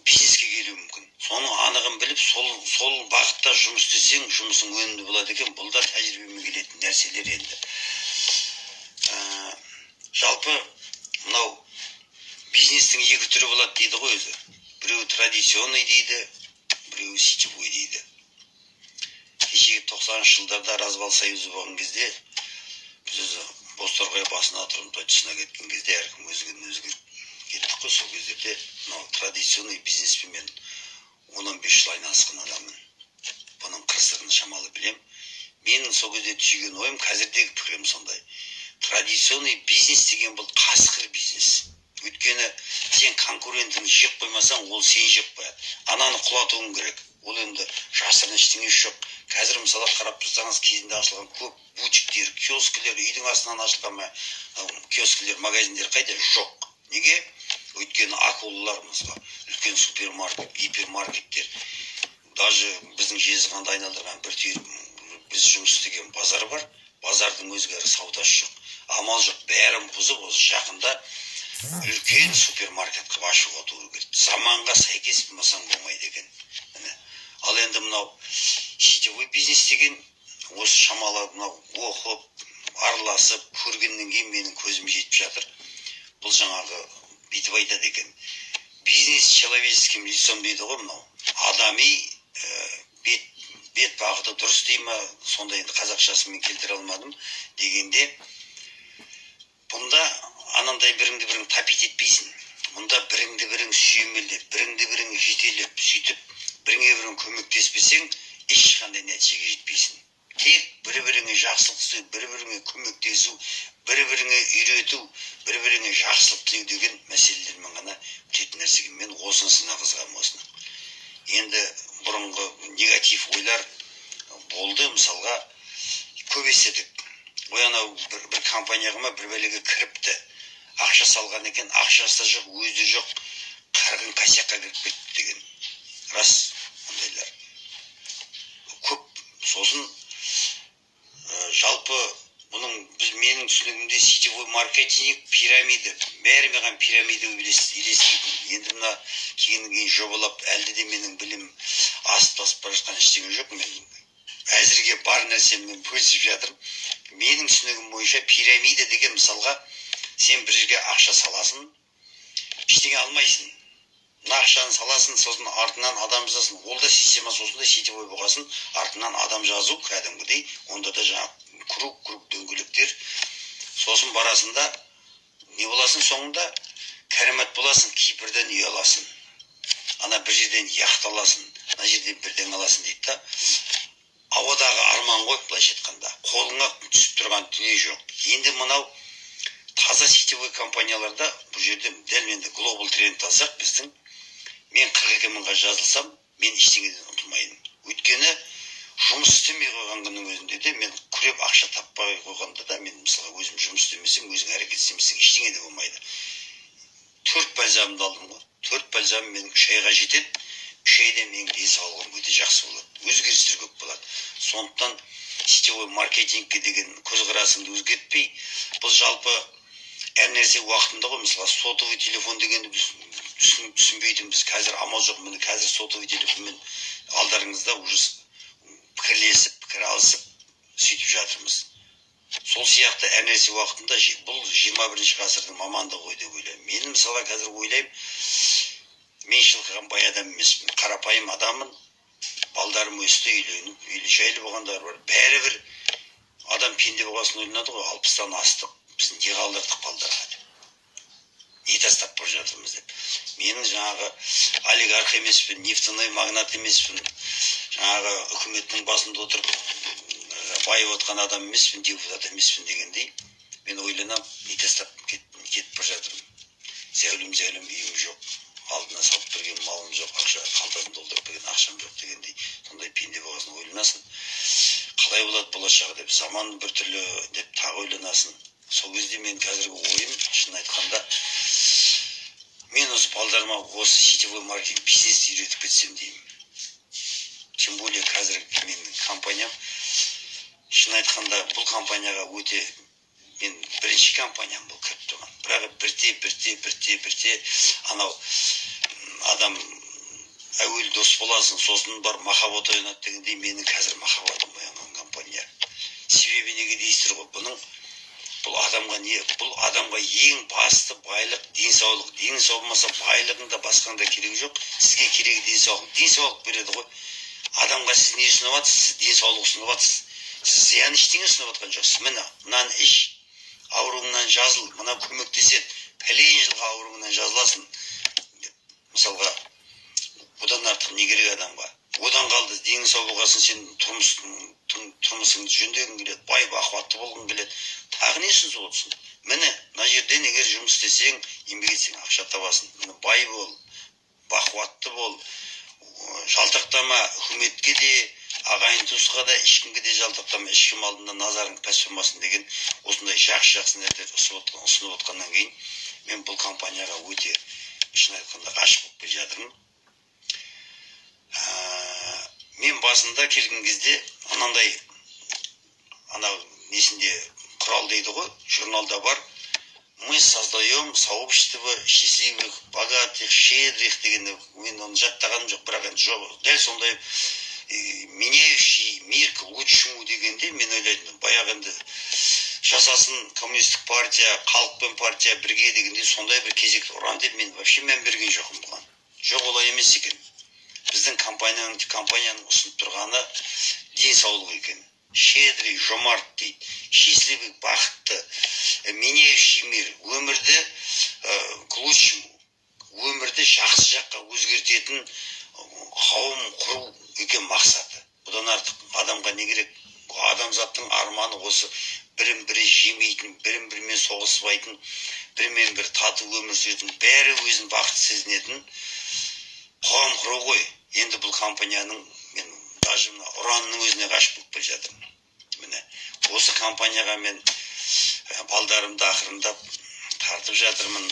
бизнеске келуі мүмкін. Соның анығын біліп, сол бағытта жұмыс істесең, жұмысың өнімді болады екен. Бұл да тәжірибемен келетін нәрселер енді. Жалпы мынау бизнестің екі түрі болады дейді ғой өзі: біреуі традиционный дейді, біреуі сетевой дейді. Кешегі 90-жылдарда развал союза болған кезде, біз өзі Бозторғай басына, Тұрымтай тұсына кеткен кезде, әркім өзгеден өзгеріп кеттік қой. Сол кездерде мынау традиционный бизнеспен мен 10-15 жыл айналысқан адаммын, бұның қыр сырын шамалы білем. Менің сол кезде түйген ойым, қазірдегі пікірім сондай: традиционный бизнес деген бұл қасқыр бизнес. Өйткені сен конкурентіңді жеп қоймасаң, ол сені жеп қояды. Ананы құлатуың керек, ол енді жасырын ештеңесі жоқ. Қазір, мысалы, қарап тұрсаңыз, кезінде ашылған көп бутиктер, киоскілер, үйдің астынан ашылған киоскілер, магазиндер қайда? Жоқ. Неге? Өйткені акулалар, мысалы, үлкен супермаркет, гипермаркеттер, даже біздің Жезқазғанды айналдырған бір түйір біз жұмыс істеген базар бар, базардың өзгері саудасы жоқ. Амал жоқ, бәрін бұзып, осы жақында үлкен супермаркет қылып ашуға тура келді. Заманға сәйкес болмасаң, болмайды екен, міне. Ал енді мынау сетевой бизнес деген осы шамалы мынау оқып, араласып көргеннен кейін менің көзім жетіп жатыр. Бұл жаңағы бүйтіп айтады екен: «Бизнес с человеческим лицом» дейді ғой. Мынау адами бет бағыты дұрыс дей ма, сондай, енді қазақшасын мен келтіре алмадым дегенде, бұнда анандай біріңді бірің топить етпейсің, мұнда біріңді бірің сүйемелдеп, біріңді бірің жетелеп, сөйтіп біріңе бірің көмектеспесең, ешқандай нәтижеге жетпейсің. Тек бір біріңе жақсылық істеу, бір біріңе көмектесу, бір біріңе үйрету, бір біріңе жақсылық тілеу деген мәселелермен ғана бітетін нәрсеге мен осынысына қызығамын осының. Енді бұрынғы негатив ойлар болды, мысалға, көп естідік: ой, анау бір компанияға ма, бір бәлеге кіріпті, ақша салған екен, ақшасы да жоқ, өзі де жоқ, қырғын косякқа кіріп кетті деген. Рас, ондайлар көп. Сосын жалпы Бұның біз, менің түсінігімде, сетевой маркетинг пирамида, бәрі маған пирамида болып елестейтін. Енді мына келгеннен кейін жобалап, әлде де менің білім асып тасып бара жатқан ештеңе жоқ. Мен әзірге бар нәрсеммен бөлісіп жатырмын. Менің түсінігім бойынша, пирамида деген, мысалға, сен бір жерге ақша саласың, ештеңе алмайсың. Мына ақшаны саласың, сосын артынан адам жазасың. Ол да системасы осындай сетевой болғасын, артынан адам жазу кәдімгідей. Онда да жаңағы круг круг дөңгелектер. Сосын барасың да, не боласың? Соңында кәрәмат боласың, Кипрден үй аласың, ана бір жерден яхта аласың, мына жерден бірдеңе аласың дейді да. Ауадағы арман ғой, былайша айтқанда, қолыңа түсіп тұрған дүние жоқ. Енді мынау таза сетевой компанияларда, бұл жерде дәл енді Глобал Тренд алсақ біздің, мен 42 мыңға жазылсам, мен ештеңеден ұтылмаймын. Өйткені жұмыс істемей қойған күннің өзінде де, мен күреп ақша таппай қойғанда да, мен, мысалға, өзім жұмыс істемесем, өзің әрекет істемесең, ештеңе де болмайды. Төрт бальзамды алдым ғой. Төрт бальзам менің 3 айға жетеді. 3 айда менің денсаулығым өте жақсы болады, өзгерістер көп болады. Сондықтан сетевой маркетингке деген көзқарасыңды өзгертпей, бұл жалпы әр нәрсе уақытында ғой. Мысалға, сотовый телефон дегенді біз түсінбейтінбіз. Қазір амал жоқ, міне, қазір сотовый телефонмен алдарыңызда уже пікірлесіп, пікір алысып, сөйтіп жатырмыз. Сол сияқты әр нәрсе уақытында. Бұл 21-ғасырдың мамандығы ғой деп ойлаймын. Мен, мысалға, қазір ойлаймын, мен шылқыған бай адам емеспін, қарапайым адаммын. Балдарым өсті, үйленіп, үйлі жайлы болғандар бар. Бәрібір адам пенде болғасын ойланады ғой, 60-тан астық, біз не қалдырдық балдарға деп, не тастап бара жатырмыз деп. Менің жаңағы олигарх емеспін, нефтяной магнат емеспін, жаңағы үкіметтің басында отырып байып отқан адам емеспін, депутат емеспін дегендей, мен ойланамын, не тастап кетіп бара жатырмын? Зәулім зәулім үйім жоқ, алдына салып берген малым жоқ, ақша қалтасын толтырып берген ақшам жоқ дегендей. Сондай пенде болғасын ойланасың, қалай болады болашағы деп, заман біртүрлі деп тағы ойланасың. Сол кезде мен қазіргі ойым, шын айтқанда, мен осы балдарыма осы сетевой маркетинг бизнесті үйретіп кетсем деймін. Тем более қазіргі менің компаниям, шын айтқанда, бұл компанияға өте, мен бірінші компаниям бұл кіріп тұрған. Бірақ бірте бірте бірте бірте анау адам әуелі дос боласың, сосын барып махаббат оянады дегендей, менің қазір махаббатым оянған компания. Себебі неге дейсіздер ғой? Бұның, бұл адамға не, бұл адамға ең басты байлық — денсаулық. Денің сау болмаса, байлығың да, басқаң да керегі жоқ. Сізге керегі денсаулық. Денсаулық береді ғой адамға. Сіз не ұсынып жатырсыз? Сіз денсаулық ұсынып жатырсыз. Сіз зиян ештеңе ұсынып жатқан жоқсыз. Міне, мынаны іш, ауруыңнан жазыл, мына көмектеседі, пәлен жылға ауруыңнан жазыласың деп. Мысалға, одан артық не керек адамға? Одан қалды, денің сау болғасын, сен тұрмысыңды жөндегің келеді, бай бақуатты болғың келеді. Тағы не ұсынып отырсың? Міне, мына жерден егер жұмыс істесең, еңбек етсең, ақша табасың. Міне, бай бол, бақуатты бол, жалтақтама үкіметке де, ағайын туысқа да, ешкімге де жалтақтама, ешкім алдында назарың пәс болмасын деген осындай жақсы жақсы нәрселерді ұсынып отқаннан кейін, мен бұл компанияға өте, шын айтқанда, ғашық болып келе жатырмын. Мен басында келген кезде анандай анау несінде құрал дейді ғой, журналда бар, «Мы создаем сообщество счастливых, богатых, щедрых» дегенде, мен оны жаттағаным жоқ, бірақ енді жоқ, дәл сондай «меняющий мир к лучшему» дегенде, мен ойлайтынмын, баяғы енді жасасын коммунистік партия, халық пен партия бірге дегенде, сондай бір кезекті ұран деп мен вообще мән берген жоқпын бұған. Жоқ, олай емес екен. Біздің компанияның ұсынып тұрғаны денсаулық екен. Щедрый, жомарт дейді, счастливый, бақытты, меняющий мир, өмірді к лучшему, өмірді жақсы жаққа өзгертетін қауым құру екен мақсаты. Бұдан артық адамға не керек? Адамзаттың арманы осы: бірін бірі жемейтін, бірін бірімен соғыспайтын, бірімен бір тату өмір сүретін, бәрі өзін бақытты сезінетін қоғам құру ғой. Енді бұл компанияның мен даже мына ұранның өзіне ғашық болып келе жатырмын. Міне, осы компанияға мен балдарымды ақырындап тартып жатырмын.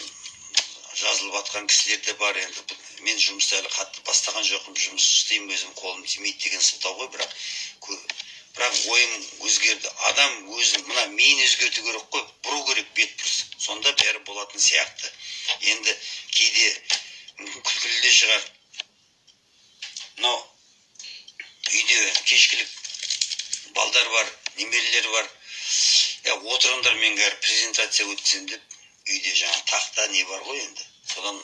Жазылып жатқан кісілер де бар. Енді мен жұмысты әлі қатты бастаған жоқпын, жұмыс істеймін, өзім қолым тимейді деген сылтау ғой. Бірақ Бірақ ойым өзгерді. Адам өзін, мына миын өзгерту керек қой, бұру керек бетбұрыс, сонда бәрі болатын сияқты. Енді кейде мүмкін күлкілі де шығар, но үйде кешкілік балдар бар, немерелер бар, я отырыңдар, мен қазір презентация өткіземін деп, үйде жаңа тақта не бар ғой енді, содан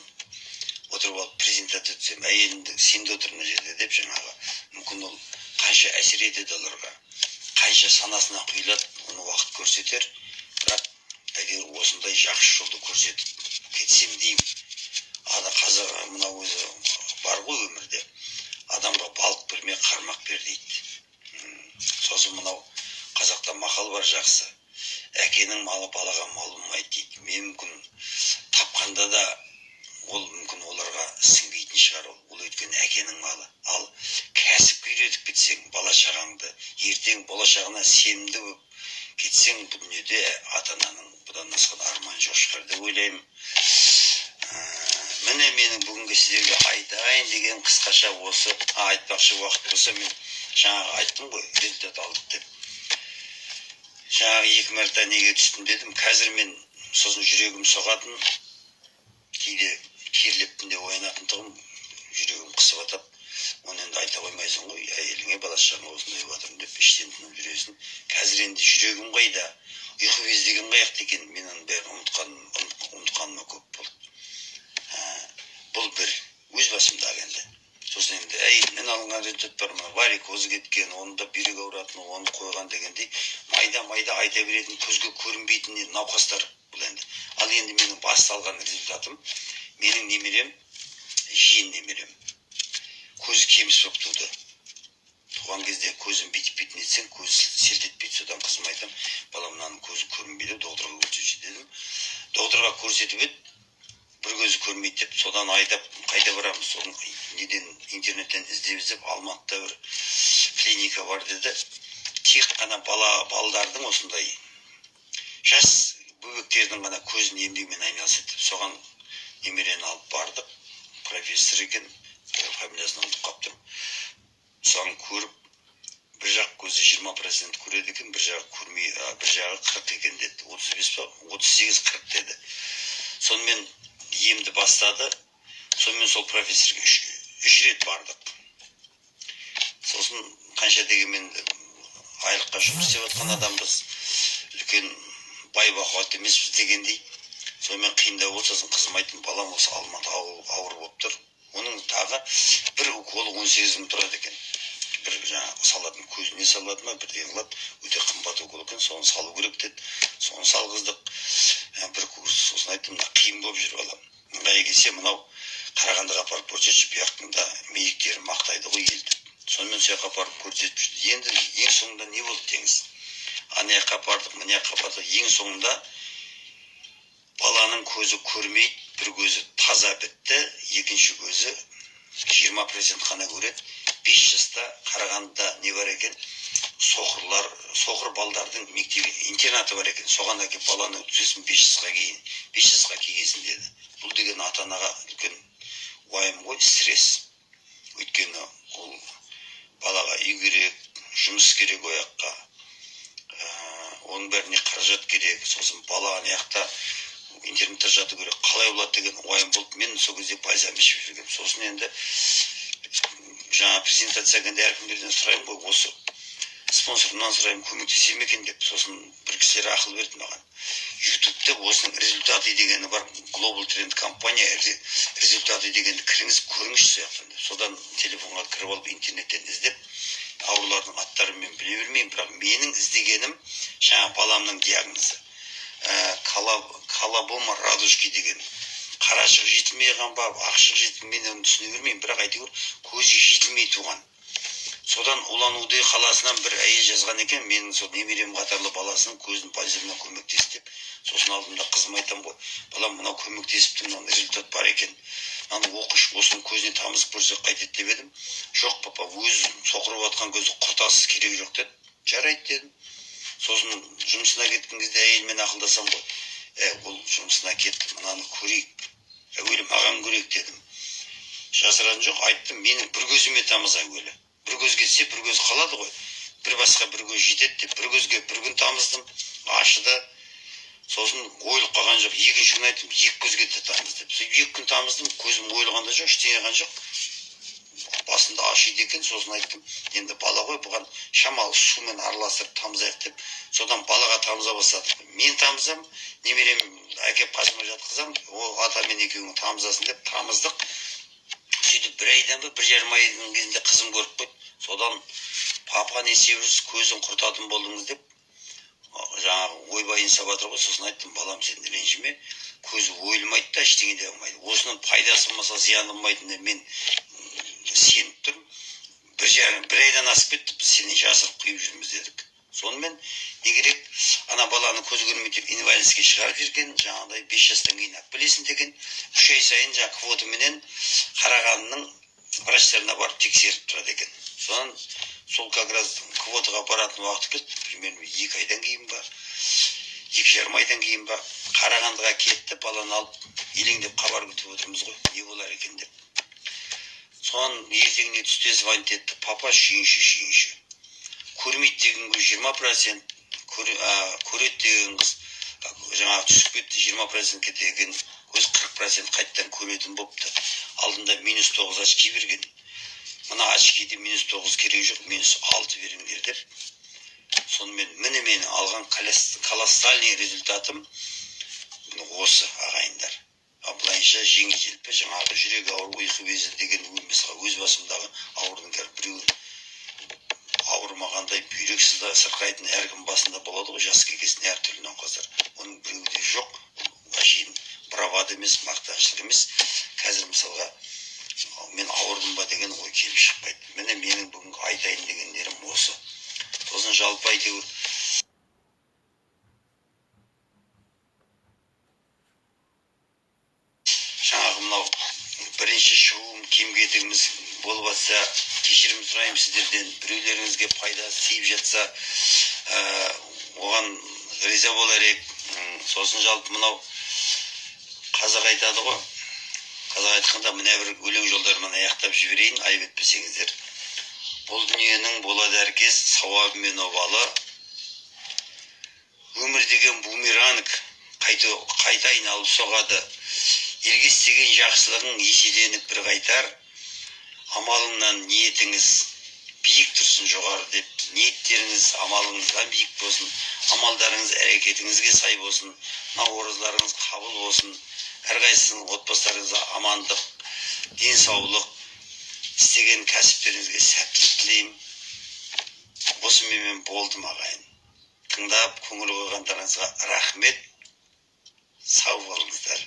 отырып алып презентация өткіземін. Әйелімді, сен де отыр мына жерде деп жаңағы. Мүмкін, ол қанша әсер етеді оларға, қанша санасына құйылады, оны уақыт көрсетер. Бірақ әйтеуір осындай жақсы жолды көрсетіп кетсем деймін. Ана қазір мына өзі бар ғой, өмірде адамға балық берме, қармақ бер дейді. Сосын мынау қазақта мақал бар жақсы: әкенің малы балаға мал болмайды дейді. Мен мүмкін тапқанда да ол мүмкін оларға сіңбейтін шығар ол өйткені әкенің малы. Ал кәсіпке үйретіп кетсең бала шағаңды, ертең болашағына сенімді болып кетсең, бұл дүниеде ата ананың бұдан асқан арманы жоқ шығар деп ойлаймын. Міне, менің бүгінгі сіздерге айтайын деген қысқаша осы. Айтпақшы, уақыт болса, мен жаңағы айттым ғой, результат алдық деп, жаңағы екі мәрте неге түстім дедім. Қазір мен сосын жүрегім соғатын, кейде терлеп түнде оянатын тұғым, жүрегім қысып атап. Оны енді айта қоймайсың ғой әйеліңе, бала шағаңа, осындай болып жатырмын деп іштен тынып жүресің. Қазір енді жүрегім қайда, ұйқы без деген қаяқта екен, мен оның бәрін ұмытқаныма көп болды. Бұл бір өз басымдағы енді. Сосын енді әйелімнен алынған результат бар, мына варикозы кеткен, оны да, бүйрек ауыратын, оны қойған дегендей, майда майда айта беретін, көзге көрінбейтін науқастар бұл енді. Ал енді менің басты алған результатым: менің немерем, жиен немерем көзі кеміс болып туды. Туған кезде көзін бүйтіп бүйтіп нетсең, көзі селт етпейді. Содан қызыма айтамын: балам, мынаның көзі көрінбейді, докторға көрсетші дедім. Докторға көрсетіп еді, бір көзі көрмейді деп. Содан айдап қайда барамыз, соны неден, интернеттен іздеп іздеп, Алматыда бір клиника бар деді, тек қана бала балдардың, осындай жас бөбектердің ғана көзін емдеумен айналысады деп. Соған немерені алып бардық. Профессор екен, фамилиясын ұмытып қалып тұрмын. Соны көріп, бір жақ көзі 20% көреді екен, бір жағы көрмей, бір жағы 40 екен деді, 35 па, 38, 40 деді. Сонымен емді бастады. Сонымен сол профессорға үш рет бардық. Сосын қанша дегенмен айлыққа жұмыс істеп жатқан адамбыз, үлкен бай бақуат емеспіз дегендей, сонымен қиындау болды. Сосын қызыма айттым: балам, осы Алматы ауыр болып тұр. Оның тағы бір уколы 18 000 тұрады екен, бір жаңағы салатын, көзіне салады ма, бірдеңе қылады, өте қымбат укол екен, соны салу керек деді. Соны салғыздық. Бір курс. Сосын айттым: мына қиын болып жүр, балам, ыңғайы келсе, мынау Қарағандыға апарып көрсетші, бұл жақтың да медиктері мақтайды ғой елді. Сонымен сол жаққа апарып көрсетіп жүрді. Енді ең соңында не болды деңіз? Ана жаққа апардық, мына жаққа апардық, ең соңында баланың көзі көрмейді, бір көзі таза бітті, екінші көзі 20% қана көреді, 5 жаста. Қарағандыда не бар екен, соқырлар, соқыр балдардың мектебі, интернаты бар екен, соған әкеліп баланы өткізесің 5 жасқа кейін, 5 жасқа келгесін деді. Бұл деген ата анаға үлкен уайым ғой, стресс, өйткені ол балаға үй керек, жұмыс керек, ол жаққа оның бәріне қаражат керек. Сосын бала ана жақта интернатта жату керек, қалай болады деген уайым болды. Мен сол кезде бальзам ішіп жүргенмін. Сосын енді жаңа презентация келгенде әркімдерден сұраймын ғой, осы спонсорымнан сұраймын, көмектесе ме екен деп. Сосын бір кісілер ақыл берді маған: Ютубта осының результаты дегені бар, Global Trend компания результаты дегенді кіріңіз, көріңізші сол жақтан деп. Содан телефонға кіріп алып, интернеттен іздеп, аурулардың аттарын мен біле бермеймін, бірақ менің іздегенім жаңа баламның диагнозы колобома радужки деген, қарашығы жетілмей қалған ба, ақшығы жетілмей, мен оны түсіне бермеймін, бірақ әйтеуір көзі жетілмей туған. Содан Улан Удэ қаласынан бір әйел жазған екен, менің сол немерем қатарлы баласының көзін бальзаммен көмектес деп. Сосын алдымда қызыма айтамын ғой: балам, мынау көмектесіпті, мынау результат бар екен, мынаны оқышы, осының көзіне тамызып көрсек қайтеді деп едім. Жоқ, папа, өзі соқыр болып жатқан көзді құртасыз, керегі жоқ деді. Жарайды дедім. Сосын жұмысына кеткен кезде әйелімен ақылдасам ғой: е, ол жұмысына кетті, мынаны көрейік әуелі, маған көрейік дедім. Жасырған жоқ, айттым: менің бір көзіме тамыз әуелі, бір көз кетсе, бір көз қалады ғой. Бір басқа бір көз жетеді деп бір көзге бір күн тамыздым, ашыды. Сосын ойылып қалған жоқ. Екінші күні айттым, екі көзге де тамыз деп. Сөйтіп 2 күн тамыздым, көзім ойылған да жоқ, ештеңе қылған жоқ. Басында ашиды екен. Сосын айттым, енді бала ғой, бұған шамалы сумен араластырып тамызайық деп. Содан балаға тамыза бастадық. Мен тамызам, немерем әкеп қасыма жатқызам, ол атамен екеуің тамызасын деп тамыздық. Сөйтіп бір айдан ба, 1,5 айдың кезінде қызым көріп қойды. Содан папа не істеп жүрсіз, көзін құртатын болдыңыз деп жаңағы ойбай инсап жатыр ғой. Сосын айттым, балам, сен ренжіме, көзі ойылмайды да, ештеңе де болмайды. Осының пайдасы болмаса зияны болмайтынына мен сеніп тұрмын. 1,5, бір айдан асып кетті, біз сенен жасырып құйып жүрміз дедік. Сонымен не керек, ана баланы көзі көрмейді деп инвалидностьке шығарып жіберген. Жаңағыдай 5 жастан кейін алып келесің деген. 3 ай сайын жаңағы квотаменен Қарағандының врачтарына барып тексеріп тұрады екен. Содан сол как раз квотаға баратын уақыт келді, примерно 2 айдан кейін ба, 2,5 айдан кейін ба, Қарағандыға кетті баланы алып. Елеңдеп хабар күтіп отырмыз ғой, не болар екен деп. Содан ертеңіне түсте звонить етті, папа, сүйінші, сүйінші, көрмейді деген көз 20%, көреді деген қыз жаңағы түсіп кетті, 20%-ке деген көз 40% қайтадан көретін болыпты. Алдында -9 очки берген, мына очкиде -9 керек жоқ, -6 беріңдер деп. Сонымен міне менің алған колоссальный результатым міне осы, ағайындар. А былайынша жеңіл желпі жаңағы жүрек ауру, ұйқы безі деген, мысалға, өз басымдағы аурудың қазір біреуін ауырмағандай, бүйрек сырқайтын әркім басында болады ғой жас келгесін әртүрлі науқастар, оның біреуі де жоқ. Әшейін бравада емес, мақтаншылық емес. Қазір мысалға мен ауырдым ба деген ой келіп шықпайды. Міне, менің бүгінгі айтайын дегендерім осы. Сосын жалпы әйтеуір жаңағы мынау бірінші шығуым, кем кетігіміз болып жатса, кешірім сұраймын сіздерден. Біреулеріңізге пайдасы тиіп жатса, оған риза болар едік. Сосын жалпы мынау қазақ айтады ғой, қазақ айтқанда мына бір өлең жолдарымен аяқтап жіберейін, айып етпесеңіздер. Бұл дүниенің болады әркез сауабы мен обалы, өмір деген бумеранг, қайта, қайта айналып соғады. Елге істеген жақсылығың еселеніп бір қайтар. Амалыңнан ниетіңіз биік тұрсын жоғары деп, ниеттеріңіз амалыңыздан биік болсын, амалдарыңыз әрекетіңізге сай болсын, мына оразаларыңыз қабыл болсын, әрқайсысының отбасыларыңызға амандық, денсаулық, істеген кәсіптеріңізге сәттілік тілеймін. Осымен мен болдым, ағайын. Тыңдап көңіл қойғандарыңызға рахмет, сау болыңыздар.